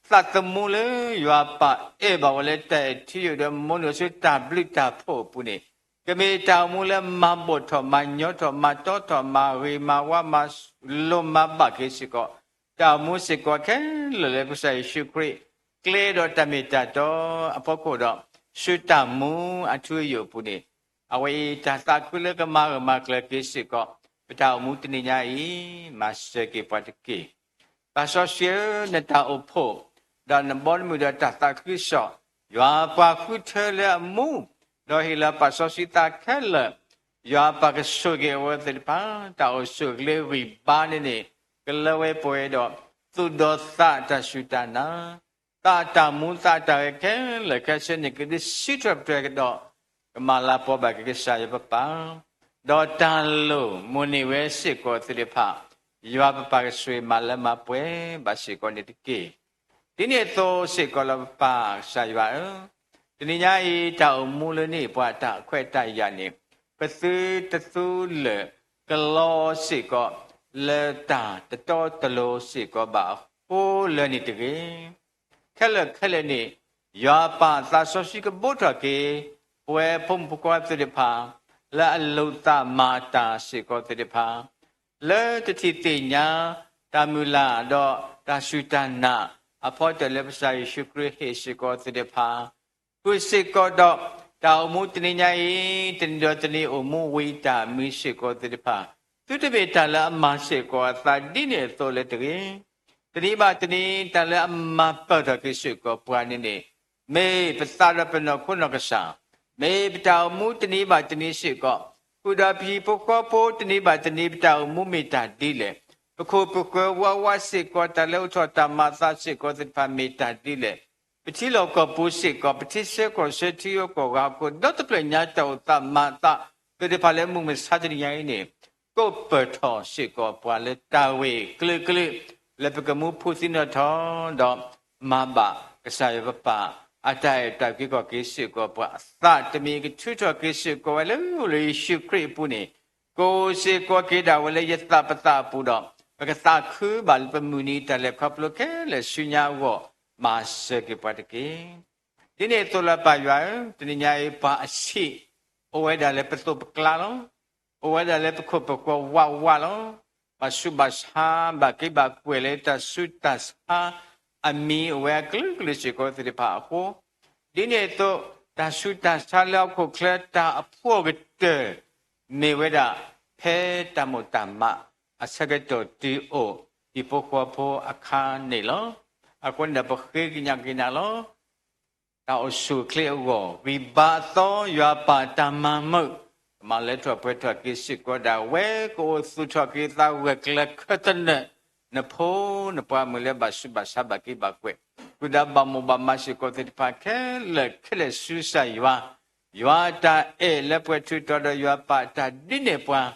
သးသမူလၢယွၤပာ်အဲၣ်ဘၣ်ဝဲလၢတၢ်အဲၣ်ထံယိာ်ဒီးမိၢ်နုာ်ဆူတၢ်ဘျုးတၢ်ဖှိၣ်အပူၤန့ၣ်, ကမ့ၢ်တၢ်အိၣ်မူလၢမၤဘိၣ်ထီၣ်မၤညီထီၣ်မၤတီထီၣ်မၤဂ့ၤမၤဝါ မၤလိၤမၤဘၣ်က့ၤစ့ၢ်ကီး တၢ်အိၣ်မူစ့ၢ်ကီးခဲလၢာ်လၢကစၢ်ယ့ၣ်ၡူးခရံာ် ကျဲဒီးတၢ်မ့ၢ်တၢ်တီအဖီခိၣ်ဒီး ဆူတၢ်မူအထူအယိာ်အပူၤန့ၣ်, အဝဲအံၤတၢ်သးခုလၢကမၤဂၢၢ်မၤကျၢၤက့ၤစ့ၢ်ကီး ပတၢ်အိၣ်မူတနံၤညါအံၤ မၤစၢၤက့ၤပှၤတက့ၢ်. သးစီဆှံဧၢ, နတၢ်အိၣ်ဖှိၣ် ဒီးနဘီနမုၢ်ဒီးတၢ်သးခုကစီၣ်, ယွၤပှၤဃုထၢလၢအမူ, ဒီးဟ့ၣ်လီၤပာ်စီဆှံသးခဲလၢာ်, ယွၤပာ်ကဆိၣ်ဂ့ၤအဝဲသ့ၣ်တဖၣ် တၢ်အိၣ်ဆူၣ်အိၣ်ချ့ဂံၢ်ဘါန့ၣ်န့ၣ်, ကလၢဝဲပှဲၤဒီး သူၣ်ဒီးသးတၢ်စူၢ်တၢ်နာ်, သးတၢ်မူသးတၢ်ဂဲၤခဲလၢာ်ခဲဆ့န့ၣ် ကဒုးစံးထီၣ်ပတြၢၤကဒီး ကမၤလၤပှီၢ်ဘၣ်က့ၤကစၢ်ယွၤပပၢ်, ဒီးတၢ်လိၣ်မိၣ်န့ၢ်ဝဲစ့ၢ်ကီးသ့ၣ်တဖၣ်, ယွၤပပၢ်ကဆိၣ်ဂ့ၤမၤလၢမၤပှဲၤဘၣ်စ့ၢ်ကီးန့ၣ်တက့ၢ်. ဒ်န့ၣ်အသိးစ့ၢ်ကီးလီၤပပၢ်ကစၢ်ယွၤဧၢ, တနံၤညါအံၤ တၢ်အိၣ်မူလၢန့ၢ်ပှၤတၢ်ခွဲးတၢ်ယာ်န့ၣ်, ပသုတသူလၢာ်ကလီစ့ၢ်ကီး လၢတၢ်တတီတလိၤစ့ၢ်ကီးဘၣ်အဃိလၢန့ၣ်တဂ့ၤ. ခဲလၢာ်ခဲလၢာ်န့ၣ်, ယွၤပာ်သးစီဆှံကဘိးထီၣ်က့ၤ ပဝဲဖိမုၣ်ဖိခွါသ့ၣ်တဖၣ် လၢအလိာ်သးမၤတၢ်စ့ၢ်ကီးသ့ၣ်တဖၣ်, လၢတထံၣ်သ့ၣ်ညါ တၢ်မုၢ်လၢ်ဒီးတၢ်စူၢ်တၢ်နာ် အဖီတၢၣ်လၢကစၢ်ယ့ၣ်ၡူးခရံာ်ဟ့ၣ်စ့ၢ်ကီးသ့ၣ်တဖၣ်, ဃုာ်စ့ၢ်ကီးဒီး တၢ်အိၣ်မူတနံၤညါအံၤ တနံၤဒီးတနံၤအိၣ်မူဝံၤတၢ်မံစ့ၢ်ကီးသ့ၣ်တဖၣ်, သုတမ့ၢ်တၢ်လၢအမၤစ့ၢ်ကီးအသးဒ်န့ၣ်အသိးလၢတဂ့ၤ. တနံၤဘၣ်တနံၤ တၢ်လၢအမၤပၢၢ်ထီၣ်က့ၤစ့ၢ်ကီးပှၤန့ၣ်န့ၣ်, မ့ၢ်ပသးဒီးပနီၢ်ခိနီၢ်ကစၢ်, မ့ၢ်ပတၢ်အိၣ်မူတနံၤဘၣ်တနံၤစ့ၢ်ကီး, ဃုာ်ဒီးပဟံၣ်ဖိဃီဖိတနံၤဘၣ်တနံၤ ပတၢ်အိၣ်မူမ့ၢ်တၢ်ဒ်လဲၣ်, ပခိၣ်ပဃၢၤဝးဝးစ့ၢ်ကီး တၢ်လၢအိၣ်ထီၣ်တၢ်မၤအသးစ့ၢ်ကီးသ့ၣ်တဖၣ်မ့ၢ်တၢ်ဒ်လဲၣ်, ပထံလီၢ်ကီၢ်ပူၤစ့ၢ်ကီး ပထံဆၢကီၢ်ဆၢထံဂုၤကီၢ်ဂၤအဃိ ဒီတဖျၢၣ်ညါတၢ်အိၣ်သးမၤအသးသ့ၣ်တဖၣ်လၢမုၢ်မဆါတနံၤညါအံၤန့ၣ်, ကိးပၢၢ်ထီၣ်စ့ၢ်ကီးပှၤလၢတၢ်ဂ့ၢ်ကလုာ်ကလုာ် လၢပကမူဖှူသံနီၣ်ထီၣ်ဒီး မၤဘၣ်ကစၢ်ယွၤပပၢ် အတၢ်အဲၣ်တၢ်ကွံကီၢ်က့ၤစ့ၢ်ကီးပှၤအသး, တမံၤကထုးထီၣ်က့ၤစ့ၢ်ကီးဝဲလၢအိၣ်လၢယ့ၣ်ၡူးခရံာ်အပူၤန့ၣ်, ကိးစ့ၢ်ကီးက့ၤဒၣ်ဝဲလၢယသးပသးအပူၤဒီး ပကသးခုဘၣ်လၢပမုၢ်နံၤတၢ်လဲၤခီဖျိခဲလၢာ်ဆူညါအဂီၢ်, မၤစၢၤက့ၤပှၤတက့ၢ်. ဒ်န့ၣ်အသိးလၢပၢ်ယွၤဧၢ, တနံၤညါအံၤပှၤအဆံး အိၣ်ဝဲဒၣ်လၢပသိးပကျါလီၤ. အိၣ်ဝဲဒၣ်လၢပခိၣ်ပဃၢၤဝးဝးလီၤ. ဘၣ်ဆူးဘၣ်ဆါ ဘၣ်က့ဘၣ်ကွဲးလၢတၢ်ဆူးတၢ်ဆါအမံၤအိၣ်ဝဲအကလုာ်ကလုာ်စ့ၢ်ကီးသ့ၣ်တဖၣ်အဃိ, ဒ်န့ၣ်အသိး တၢ်ဆူးတၢ်ဆါလၢဟီၣ်ခိၣ်ချၢတၢ်အဖှီၣ်ကတၢၢ် မ့ၢ်ဝဲဒၣ် ဖဲတၢ်မိၣ်တၢ်မးအဆၢကတီၢ်တုၤအိၣ်ဟံၣ်ဖိဃီဖိအခါန့ၣ်လီၤ. အဃိန့ၣ်ဒီး ပဃ့ကညးက့ၤနၤလီၤ. တၢ်အိၣ်ဆူၣ်အိၣ်ချ့အဂီၢ် ဂံၢ်ဘါအသီ ယွၤပာ်တၢ်မၤမုာ် ကမၤလၢထီၣ်ပှဲၤထီၣ်က့ၤစ့ၢ်ကီးဒၣ်ဝဲ ကအိၣ်သူၣ်ထီၣ်က့ၤသးဂၢၢ်ကျၢၤခၢၣ်သနၢၣ် နဖိနပှၤမုၣ်လၢဘၣ်ဆူးဘၣ်ဆါဘၣ်က့ဘၣ်ကွဲး ဃုာ်ဒီးဘၣ်မိၣ်ဘၣ်မးစ့ၢ်ကီးသ့ၣ်တဖၣ်ခဲလၢာ်ခဲလၢာ်ဆူကစၢ်ယွၤ, ယွၤတၢ်အဲၣ်လၢပှဲၤထူးထီးဒီးယွၤပာ်တၢ်ဒ်န့ၣ်ပှၤ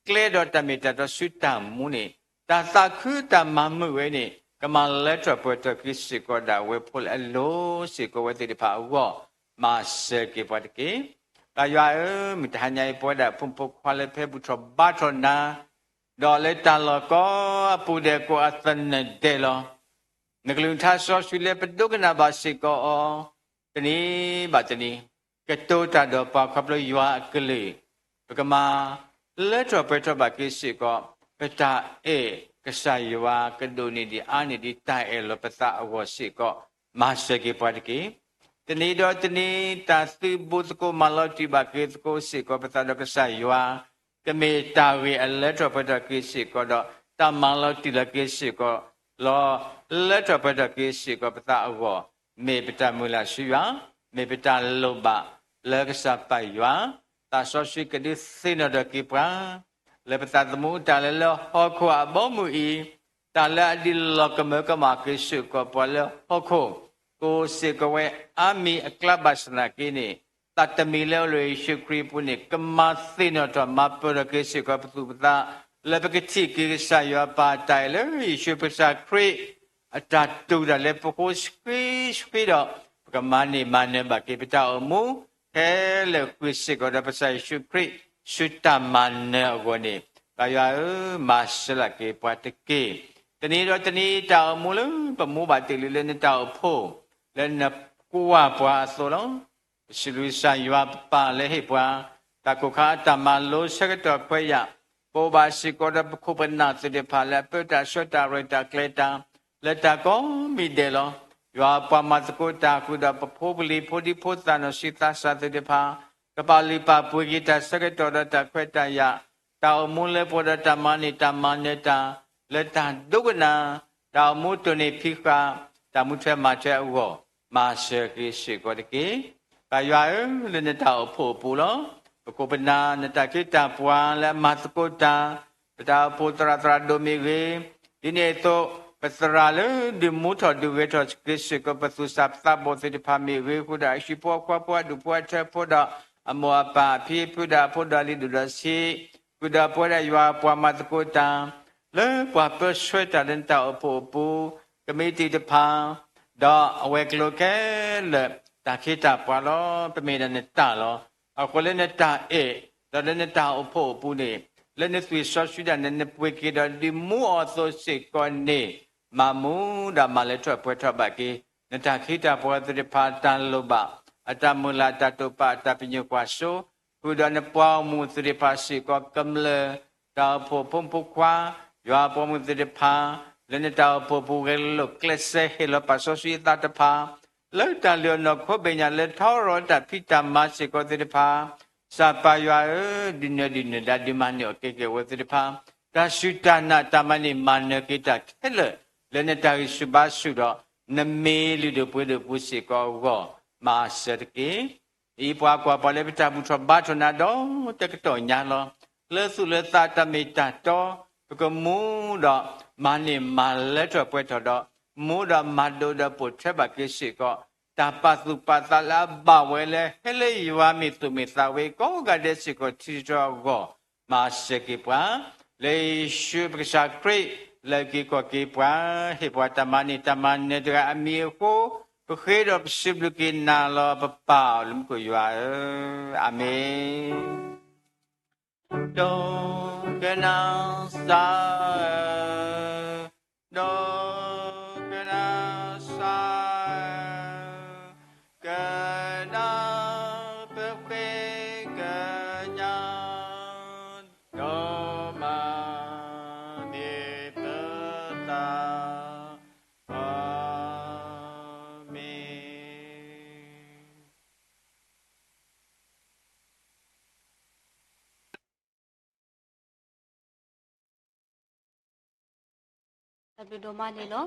ကျဲဒီးတၢ်မ့ၢ်တၢ်တီဆူတၢ်မူန့ၣ် တၢ်သးခုတၢ်မၤမုာ်ဝဲန့ၣ် ကမၤလၢထီၣ်ပှဲၤထီၣ်က့ၤစ့ၢ်ကီးဒၣ်ဝဲဖိလၢအလိၤစ့ၢ်ကီးဝဲသ့ၣ်တဖၣ်အဂီၢ် မၤစၢၤက့ၤပှၤတက့ၢ်. ပၢ်ယွၤဧၢ, မုၢ်တဟါညါအံၤ ပဝဲဒၣ်ဖိမုၣ်ဖိခွါလၢဖဲဘူၣ်ထီၣ်ဘါထီၣ်နၤ ဒီးလၢတၢ်လီၢ်ကိးအပူၤဒဲးကိးအသနၢၣ်ဒဲးလီၤ. နကလုၢ်နထါစီဆှံလၢပဒိကနၣ်ဘၣ်စ့ၢ်ကီးအီၤ တနံၤဘၣ်တနံၤ ကတိၤတၢ်ဒီးပှၤခီဖျိယွၤအကလုၢ်, ပကမၤလၢထီၣ်ပှဲၤထီၣ်ဘၣ်က့ၤစ့ၢ်ကီး ပတၢ်အဲၣ်ကစၢ်ယွၤကဒိၣ်န့ၢ်ဒံးအါန့ၢ်ဒံးတၢ်အဲၣ်လီၤပသးအဂီၢ်စ့ၢ်ကီး မၤစၢၤက့ၤပှၤတက့ၢ်. တနံၤဒီးတနံၤ တၢ်သုးဘူးသကိးမၤလီၤတံၢ်ဘၣ်က့ၤသကိးစ့ၢ်ကီးပသးဒီးကစၢ်ယွၤ ကမ့ၢ်တၢ်ဂ့ၢ်အလၢထီၣ်ပှဲၤထီၣ်က့ၤစ့ၢ်ကီးဒီး တၢ်မၤလီၤတံၢ်လီၤက့ၤစ့ၢ်ကီး လီၤလၢထီၣ်ပှဲၤထီၣ်က့ၤစ့ၢ်ကီးပသးအဂီၢ်, မ့ၢ်ပတၢ်မုၢ်လၢ်ဆူယွၤ, မ့ၢ်ပတၢ်လိၣ်ဘၣ်လၢကစၢ်ပၢ်ယွၤ သးစီဆှံကဒုးသ့ၣ်နီၣ်ထီၣ်က့ၤပှၤ လၢပသးသမူတၢ်လၢလၢဟီၣ်ခိၣ်အဘီအမုၢ်အံၤ, တၢ်လၢအဒုးလီၤကမၢကမၣ်က့ၤစ့ၢ်ကီးပှၤလၢဟီၣ်ခိၣ်, ကိးစ့ၢ်ကီးဝဲအါမံၤအကျါဘၣ်ဆၣ်သနာ်က့န့ၣ်, သးတမံၤလၢအိၣ်လၢယ့ၣ်ၡူးခရံာ်အပူၤန့ၣ် ကမၤသ့ၣ်နီၣ်ထီၣ်မၤပၢၢ်ထီၣ်က့ၤစ့ၢ်ကီးပသူၣ်ပသး, လၢပကထံၣ်က့ၤကစၢ်ယွၤပၢ်တၢ်အဲၣ်လၢယ့ၣ်ၡူးပကစၢ်ခရံာ် အတၢ်တူၢ်တၢ်လၢပဃိဆှံဆှံဒီး ပကမၤန့ၢ်မၤနၢၤဘၣ်က့ၤပတၢ်အိၣ်မူ ခဲလၢာ်ဃုာ်စ့ၢ်ကီးဒီးပကစၢ်ယ့ၣ်ၡူးခရံာ် ဆူတၢ်မၤနၢၤအဂီၢ်န့ၣ်, ပၢ်ယွၤဧၢ, မၤစၢၤလၢ်က့ၤပှၤတက့ၢ်. တနံၤဒီးတနံၤ တၢ်အိၣ်မူလၢပမူဘၣ်တ့ၢ်လံလၢနတၢ်အိၣ်ဖှိၣ်, လၢနကွၢ်ပှၤအသိးလီၤ. ပစံးဘျုးကစၢ်ယွၤပပၢ်လၢဟ့ၣ်ပှၤ တၢ်ကိၢ်ခါအတၢ်မၤလိဆၢကတီၢ်ခွဲးယာ်, ပအိၣ်ဘၣ်စ့ၢ်ကီးဒီးပခိၣ်ပနၢ်သ့ၣ်တဖၣ်လၢအပၢတၢ်ဆှၢတၢ်ရဲၣ်တၢ်ကျဲၤတၢ် လၢတၢ်ကိးမံၤဒဲးလီၤ. ယွၤပှၤမၤသကိးတၢ်ဃုာ်ဒီးပဖိပလံၤဖိဒံဖိသၣ်နီၢ်ဆံးသးစၢ်သ့ၣ်တဖၣ်, ကပာ်လုၢ်ပာ်ပှ့ၤက့ၤတၢ်ဆၢကတီၢ်ဒီးတၢ်ခွဲးတၢ်ယာ်, တၢ်အိၣ်မူလၢပှဲၤဒီးတၢ်မၤန့ၢ်တၢ်မၤနၢၤတၢ်, လၢတၢ်ဒိကနၣ်, တၢ်အိၣ်မူတိၢ်န့ၢ်ဖံးဃာ်, တၢ်မူထွဲမၤထွဲအဂီၢ်, မၤစၢၤက့ၤစ့ၢ်ကီးတက့ၢ်. ပၢ်ယွၤဧၢ, လၢနတၢ်အိၣ်ဖှိၣ်အပူၤလီၤ. ပခိၣ်ပနၢ် နတၢ်ခ့တၢ်ပှၤလၢအမၤသကိးတၢ်, ပတၢ်အိၣ်ဖှိၣ်သရၣ်သရၣ်ဒိၣ်မ့ၢ်ဂ့ၤ, ဒ်န့ၣ်အသိး ပသရၣ်လၢဒုးမူထီၣ်ဒုးဂဲၤထီၣ်က့ၤစ့ၢ်ကီးပသူၣ်စၢ်ပသးဘီၣ်သ့ၣ်တဖၣ်မ့ၢ်ဂ့ၤ, ဃုာ်ဒီးအဟံၣ်ဖိဃီဖိဒီးအမိၢ်အပၢ်အဖံအဖုဒီးအဖိဒီးလံၤဒိၣ်ဒီးဆံး, ဃုာ်ဒီးပဝဲဒၣ်ယွၤပှၤမၤသကိးတၢ်, လၢပှၤပၢဆှၢတၢ်လၢနတၢ်အိၣ်ဖှိၣ်အပူၤ, ကမံးတံာ်တဖၣ် ဒီးအဝဲၤကျိၤခဲလၢာ် တၢ်ခ့တၢ်ပှၤလီၤ. ပမ့ၢ်ဒၣ်နတၢ်လီၤ. အဃိလၢနတၢ်အဲၣ် ဒီးလၢနတၢ်အိၣ်ဖှိၣ်အပူၤန့ၣ်, လၢနသွံၣ်စီဆှံဒၣ်နဲ နပှ့ၤက့ၤဒီးဒုးမူအီၤအသိးစ့ၢ်ကီးန့ၣ်, မၤမူဒီးမၤလၢထီၣ်ပှဲၤထီၣ်ဘၣ်က့ၤ နတၢ်ခ့တၢ်ပှၤသ့ၣ်တဖၣ်အတၢ်လိၣ်ဘၣ်, အတၢ်မုၢ်လၢ်အတၢ်တိာ်ပာ်အတၢ်ပညိၣ်ကွၢ်စိ, ဃုာ်ဒီးနပှၤဂီၢ်မုၢ်သ့ၣ်တဖၣ်စ့ၢ်ကီးကမျၢၢ်, တၢ်အိၣ်ဖှိၣ်ဖိမုၣ်ဖိခွါ, ယွၤပှၤဂီၢ်မုၢ်သ့ၣ်တဖၣ်, လၢနတၢ်အိၣ်ဖှိၣ်အပူၤ ဂဲၤလိာ်ကျဲးစၢးဟ့ၣ်လီၤပာ်စီဆှံအသးတဖၣ်, လၢတၢ်လုၢ်အီၣ်နီၢ်ခိဘ့ၣ်ညါလၢထီရီတၢ်ဖံးတၢ်မၤစ့ၢ်ကီးသ့ၣ်တဖၣ်, ကစၢ်ပၢ်ယွၤဧၢ, ဒုးနၢၤဒုးနၢၤဒါဒုးမၤန့ၢ်အီၣ်က့ၤက့ၤအဝဲသ့ၣ်တဖၣ်, တၢ်စူၢ်တၢ်နာ်တၢ်မၤန့ၢ်မၤနၢၤက့ၤတၢ်ခဲလၢာ်, လၢနတၢ်ဂံၢ်ဆူၣ်ဘါဆူၣ်ဒီး နမ့ၢ်လုၢ်ဒိၣ်ပှ့ၤဒိၣ်ပူၤစ့ၢ်ကီးအဂီၢ်, မၤစၢၤတက့ၢ်. အံၤပှၤကွၢ်ပှၤလၢပတၢ်ဘူၣ်ထီၣ်ဘါထီၣ်နၤဒီးတကတီၢ်ညါလီၤ. လၢသူၣ်လၢသးတၢ်မ့ၢ်တၢ်တီ, ပကမူဒီးမၤန့ၢ်မၤလၢထီၣ်ပှဲၤထီၣ်ဒီး, မူဒီးမၤဒိးဒီးပိာ်ထွဲဘၣ်က့ၤစ့ၢ်ကီး, တၢ်ပာ်သူၣ်ပာ်သးလၢအဘၣ်ဝဲလၢဟဲလၢယွၤမ့ၢ်သူၣ်မ့ၢ်သးဝဲကိးဂၤဒဲးစ့ၢ်ကီးထံတတြီအဂီၢ်, မၤစၢၤက့ၤပှၤ, လၢယ့ၣ်ၡူးပကစၢ်ခရံာ်, လၢက့ၤကီၢ်က့ၤပှၤ, ဟ့ၣ်ပှၤတၢ်မၤန့ၢ်တၢ်မၤနၢၤတဂၤအမံၤအဃိ, ပဃ့ဒီးပစံးဘျုးက့ၤနၤလီၤ ပပၢ်အိၣ်လၢမူခိၣ်ယွၤဧၢ, အၤမ့ၣ်. ဒိကနၣ်စၢ်ဧၢ, ဒိကနၣ်စၢ်ဧၢ, ကနၣ်ပဃ့ကညး, ဒီးမၤန့ၢ်ပသး, အၤမ့ၣ်. တၢ်ဘျုးဒိၣ်မးန့ၣ်လီၤ.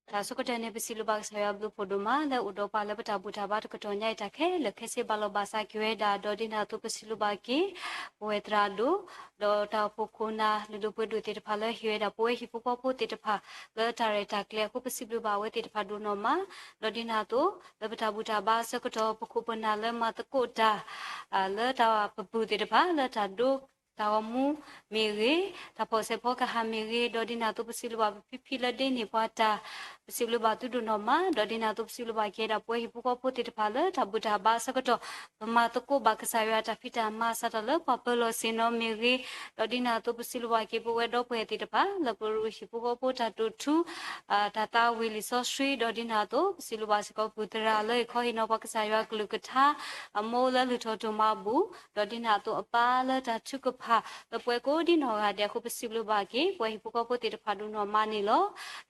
တၢ်ဆိကတၢၢ်န့ၣ် ပစံးဘျုးဘၣ်ကစၢ်ယွၤဘျုးဖှိၣ်ဒိၣ်မး လၢအိၣ်ဒီးပှၤလၢပတၢ်ဘူၣ်တၢ်ဘါတကတီၢ်ညါအံၤ တၢ်ခဲလၢာ်ခဲဆ့ဘၣ်လီၤဘၣ်စးက့ၤဝဲဒၣ် ဒီးဒ်န့ၣ်အသိးပစံးဘျုးဘၣ်က့ၤ ပဝဲသရၣ်ဒိၣ်, ဒီးတၢ်အိၣ်ဖှိၣ်ခိၣ်နၢ် လုၢ်ဒိၣ်ပှ့ၤဒိၣ်သ့ၣ်တဖၣ် လၢဟ့ၣ်ဝဲဒၣ်ပဝဲဟံၣ်ဖိဃီဖိသ့ၣ်တဖၣ် လၢတၢ်ရဲၣ်တၢ်ကျဲၤအဃိ ပစံးဘျုးဘၣ်အဝဲသ့ၣ်တဖၣ်ဒိၣ်နီၢ်မး, ဒီးဒ်န့ၣ်အသိး လၢပတၢ်ဘူၣ်တၢ်ဘါအဆၢကတီၢ် ပခိၣ်ပနၢ်လၢမၤသကိးတၢ် လၢတၢ်ပပုၢ်သ့ၣ်တဖၣ် လၢတၢ်ဒိ တၢ်ဂီၤမူမ့ၢ်ဂ့ၤ, တၢ်ဖီၣ်စဲးဖီကဟၣ်မ့ၢ်ဂ့ၤ, ဒီးဒ်န့ၣ်အသိးပစံးဘျုးဘၣ်ပဖံဖံလၢဒ့န့ၢ်ပှၤတၢ်, ပစံးဘျုးဘၣ်သုဒိၣ်နီၢ်မး, ဒီးဒ်န့ၣ်အသိးပစံးဘျုးဘၣ်က့ၤဒၣ်ပဝဲဟံၣ်ဖိဃီဖိသ့ၣ်တဖၣ်လၢတၢ်ဘူၣ်တၢ်ဘါအဆၢကတီၢ်, ပမၤသကိးဘၣ်ကစၢ်ယွၤတၢ်ဖံးတၢ်မၤစးထီၣ်လၢပှၤပၢၤလီၢ်ဆ့ၣ်နီၤမ့ၢ်ဂ့ၤ, ဒီးဒ်န့ၣ်အသိးပစံးဘျုးဘၣ်က့ၤပဝဲဒီပုၢ်ဝဲၢ်သ့ၣ်တဖၣ် လၢပရူးဟံၣ်ဖိဃီဖိတၢ်တိာ်ထူ တၢ်သးဝံၤလံာ်စီဆှံ, ဒီးဒ်န့ၣ်အသိး ပစံးဘျုးဘၣ်စ့ၢ်ကီးပပုၢ်သရၣ်လၢဟ့ၣ်ခီဟ့ၣ်နီၤပှၤကစၢ်ယွၤကလုၢ်ကထါ အမိၢ်လၢလုၢ်ထီၣ်ဒိၣ်မးအပူၤ, ဒီးဒ်န့ၣ်အသိးအပၢ်လၢတၢ်ထုကဖၣ် လၢပဝဲကိးဒံနီၢ်ဂၤဒဲးအဃိ ပစံးဘျုးဘၣ်က့ၤ ပဝဲဟံၣ်ဖိဃီဖိသ့ၣ်တဖၣ်ဒိၣ်နီၢ်မးန့ၣ်လီ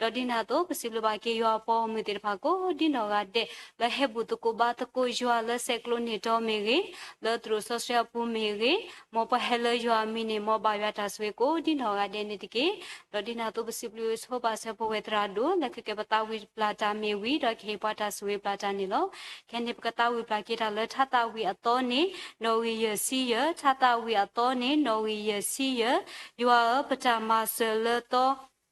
ၤ. ဒီးဒ်န့ၣ်အသိး ပစံးဘျုး ပၢ်က့ၤယွၤအပှၤဂီၢ်မုၢ်သ့ၣ်တဖၣ်ကိးဒ်နီၢ်ဂၤဒဲး လၢဟဲဘူၣ်သကိးဘါသကိးယွၤလၢဆဲးကျိးန့ၢ်တီမ့ၢ်ဂ့ၤ, လၢသရိာ်စီဆှံအပူၤမ့ၢ်ဂ့ၤ, မ်ပှၤဟဲလၢယွၤအမံၤန့ၣ် မ်ဘၣ်ယွၤတၢ်ဆိၣ်ဂ့ၤကိးဒ်နီၢ်ဂၤဒဲးန့ၣ်တက့ၢ်. ဒီးဒ်န့ၣ်အသိးပစံးဘျုးဆိပာ်စၢၤပဝဲသရၣ်ဒိၣ် လၢကကဲပသးဝံၣ်ပျၢ်တၢ်မ့ၢ်ဝံၤ ဒီးကဟ့ၣ်ပှၤတၢ်ဆိၣ်ဂ့ၤပျၢ်တၢ်န့ၣ်လီၤ. ခဲန့ၣ်ပကသးဝံၣ်ပျၢ်က့ၤတၢ်လၢထါသးဝံၣ်အသီန့ၣ် နီၣ်ဂံၢ်ယဲၢ်ဆံယဲၢ်, ထါသးဝံၣ်အသီန့ၣ် နီၣ်ဂံၢ်ယဲၢ်ဆံယဲၢ်, ယွၤဧၢ ပတၢ်မၤစၢၤလၢသီ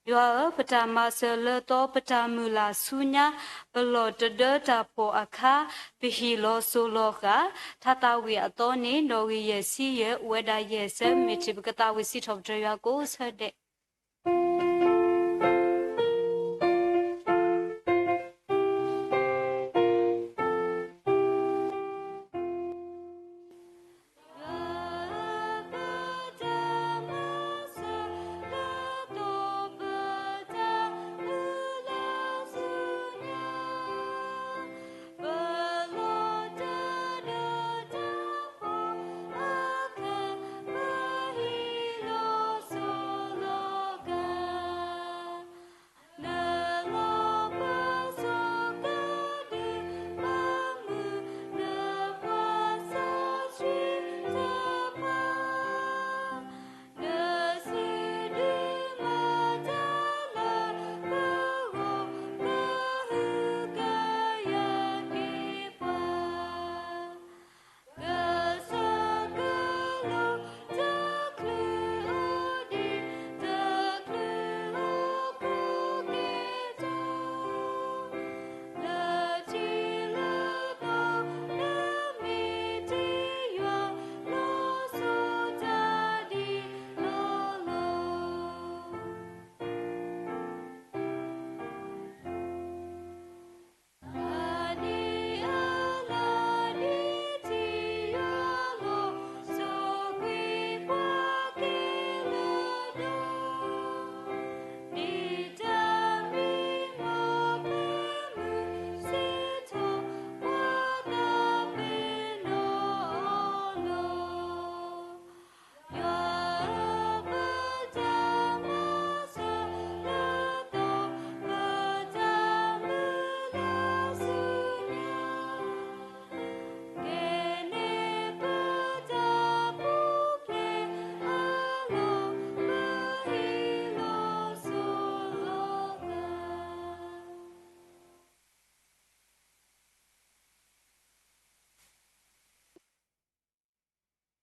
ယွၤဧၢ ပတၢ်မၤစၢၤလၢသီ ပတၢ်မုၢ်လၢ်ဆူညါ ပလီၢ်တဒၢတၢ်ဖှီၣ်အခါ ပဟံၣ်လီၤစိၤလီၤဃာ် ထါသးဝံၣ်အသီန့ၣ် နီၣ်ဂံၢ်ယဲၢ်ဆံယဲၢ် အိၣ်ဝဲဒၣ်ယဲၢ်ဆၢ မ့ၢ်ထံၣ်ပကသးဝံၣ်စံးထီၣ်ပတြၢၤယွၤကိးဆၢဒဲး.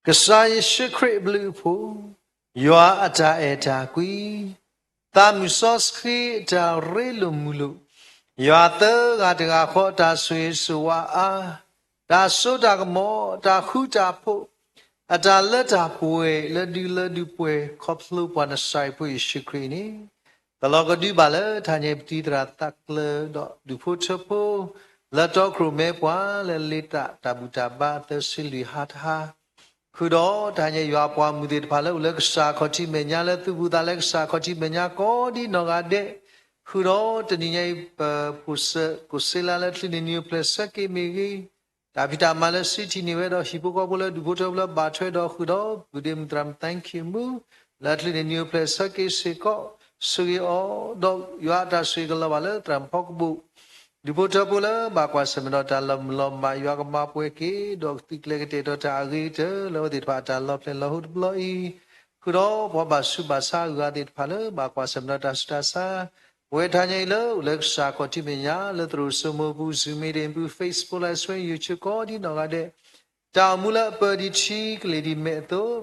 ကစၢ်ယ့ၣ်ၡူးခရံာ်အဘျုးအဖှိၣ်, ယွၤအတၢ်အဲၣ်တၢ်ကွံ, သးမုၢ်စီဆှံအတၢ်ရ့လိာ်မုာ်လိာ်, ယွၤသၢဂၤတဂၤဃီအတၢ်ဆိၣ်ဂ့ၤဆိၣ်ဝါအါ, တၢ်စိတၢ်ကမီၤ, တၢ်ဃူတၢ်ဖိး, အတၢ်လၢတၢ်ပှဲၤလၢဒုးလၢဒုးပှဲၤ ခီဖျိပှၤနစၤရ့းဖိယ့ၣ်ၡူးခရံာ်န့ၣ် ကလီၤကဒုဘၣ်လၢတၢ်ညါပတံၤသရၣ်သးကျၢၤဒီးဒူၣ်ဖိထၢဖိ လၢတီခိၣ်ရိၣ်မဲပှၤလၢလ့တၢ်တၢ်ဘူၣ်တၢ်ဘါအသၢဆံလွံၢ်ဟါတဟါ, ဃုာ်ဒီးတၢ်ညါယွၤအပှၤမုၢ်သ့ၣ်တဖၣ်လၢအိၣ်လၢကစၢ်ခီၣ်ထံးမဲာ်ညါ လၢသူၣ်ဘူၣ်သးလဲကစၢ်ခီၣ်ထံးမဲာ်ညါကိးဒ်နီၢ်ဂၤဒဲး, ဃုာ်ဒီးတနံၤညါအံၤ ပဖိစၢကိးစ့လါလၢချံးန့ၢ်နံၤအိၣ်ဖျဲၣ်ဆၢက့ၤမ့ၢ်ဂ့ၤ, တၢ်ဖံးတၢ်မၤလၢစံးထံၣ်န့ၢ်ဝဲဒီးဟံၣ်ဖိဃီဖိလၢဒူၣ်ဖိထၢဖိလၢဘၣ်ထွဲဒီးဃုာ်ဒီး ပုၢ်ဒ့မုၣ်သရၣ်မုၣ် thank you မူ လၢချံးန့ၢ်နံၤအိၣ်ဖျဲၣ်ဆၢက့ၤစ့ၢ်ကီး, ဆိၣ်ဂ့ၤအီၤ, ဒီးယွၤအတၢ်ဆိၣ်ဂ့ၤကလီၤဘၣ်လၢသရၣ်မုၣ်ဖီကဘိၣ်, ဒူၣ်ဖိထၢဖိလၢဘၣ်ကွၢ်ဆၢၣ်မဲာ်ဒီးတၢ်လီၤမုၢ်လီၤမၢ် ယွၤကမၤပှဲၤက့ၤ ဒီးကသံၣ်ကျဲၤကတဲာ်ကတီၤတၢ်အဂ့ၤကတၢၢ်လၢအဝဲသ့ၣ်တဖၣ်အတၢ်လီၤဖျဲၣ်လီၤဟိတဘျီအံၤ, ဃုာ်ဒီးပှၤဘၣ်ဆူးဘၣ်ဆါအဂၤသ့ၣ်တဖၣ်လၢဘၣ်ကွၢ်ဆၢၣ်မဲာ်ဒီးတၢ်ဆူးတၢ်ဆါ, ပဝဲတၢ်ညါအံၤလၢအိၣ်လၢကစၢ်ခီၣ်ထံးမဲာ်ညါ လၢသရိာ်စိမိၤပူၤ Zoom meeting ပူၤ Facebook Live Stream YouTube ကိးဒ်နီၢ်ဂၤဒဲး, တၢ်အိၣ်မူလၢအပၢၢ်ဒံးထံကလ့ၢ်ဒံးမဲာ်အသိး,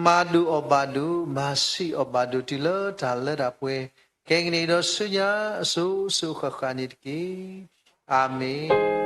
မၤဒိၣ်အီၣ်ဘၣ်ဒိၣ်, မၤဆံးအီၣ်ဘၣ်ဒိၣ် တုၤလၢတၢ်လၢတၢ်ပှဲၤ, ခဲကနံၣ်အံၤဒီးဆူညါအစိၤစိၤဃၣ်ဃၣ်န့ၣ်တက့ၢ်. အၤမ့ၣ်.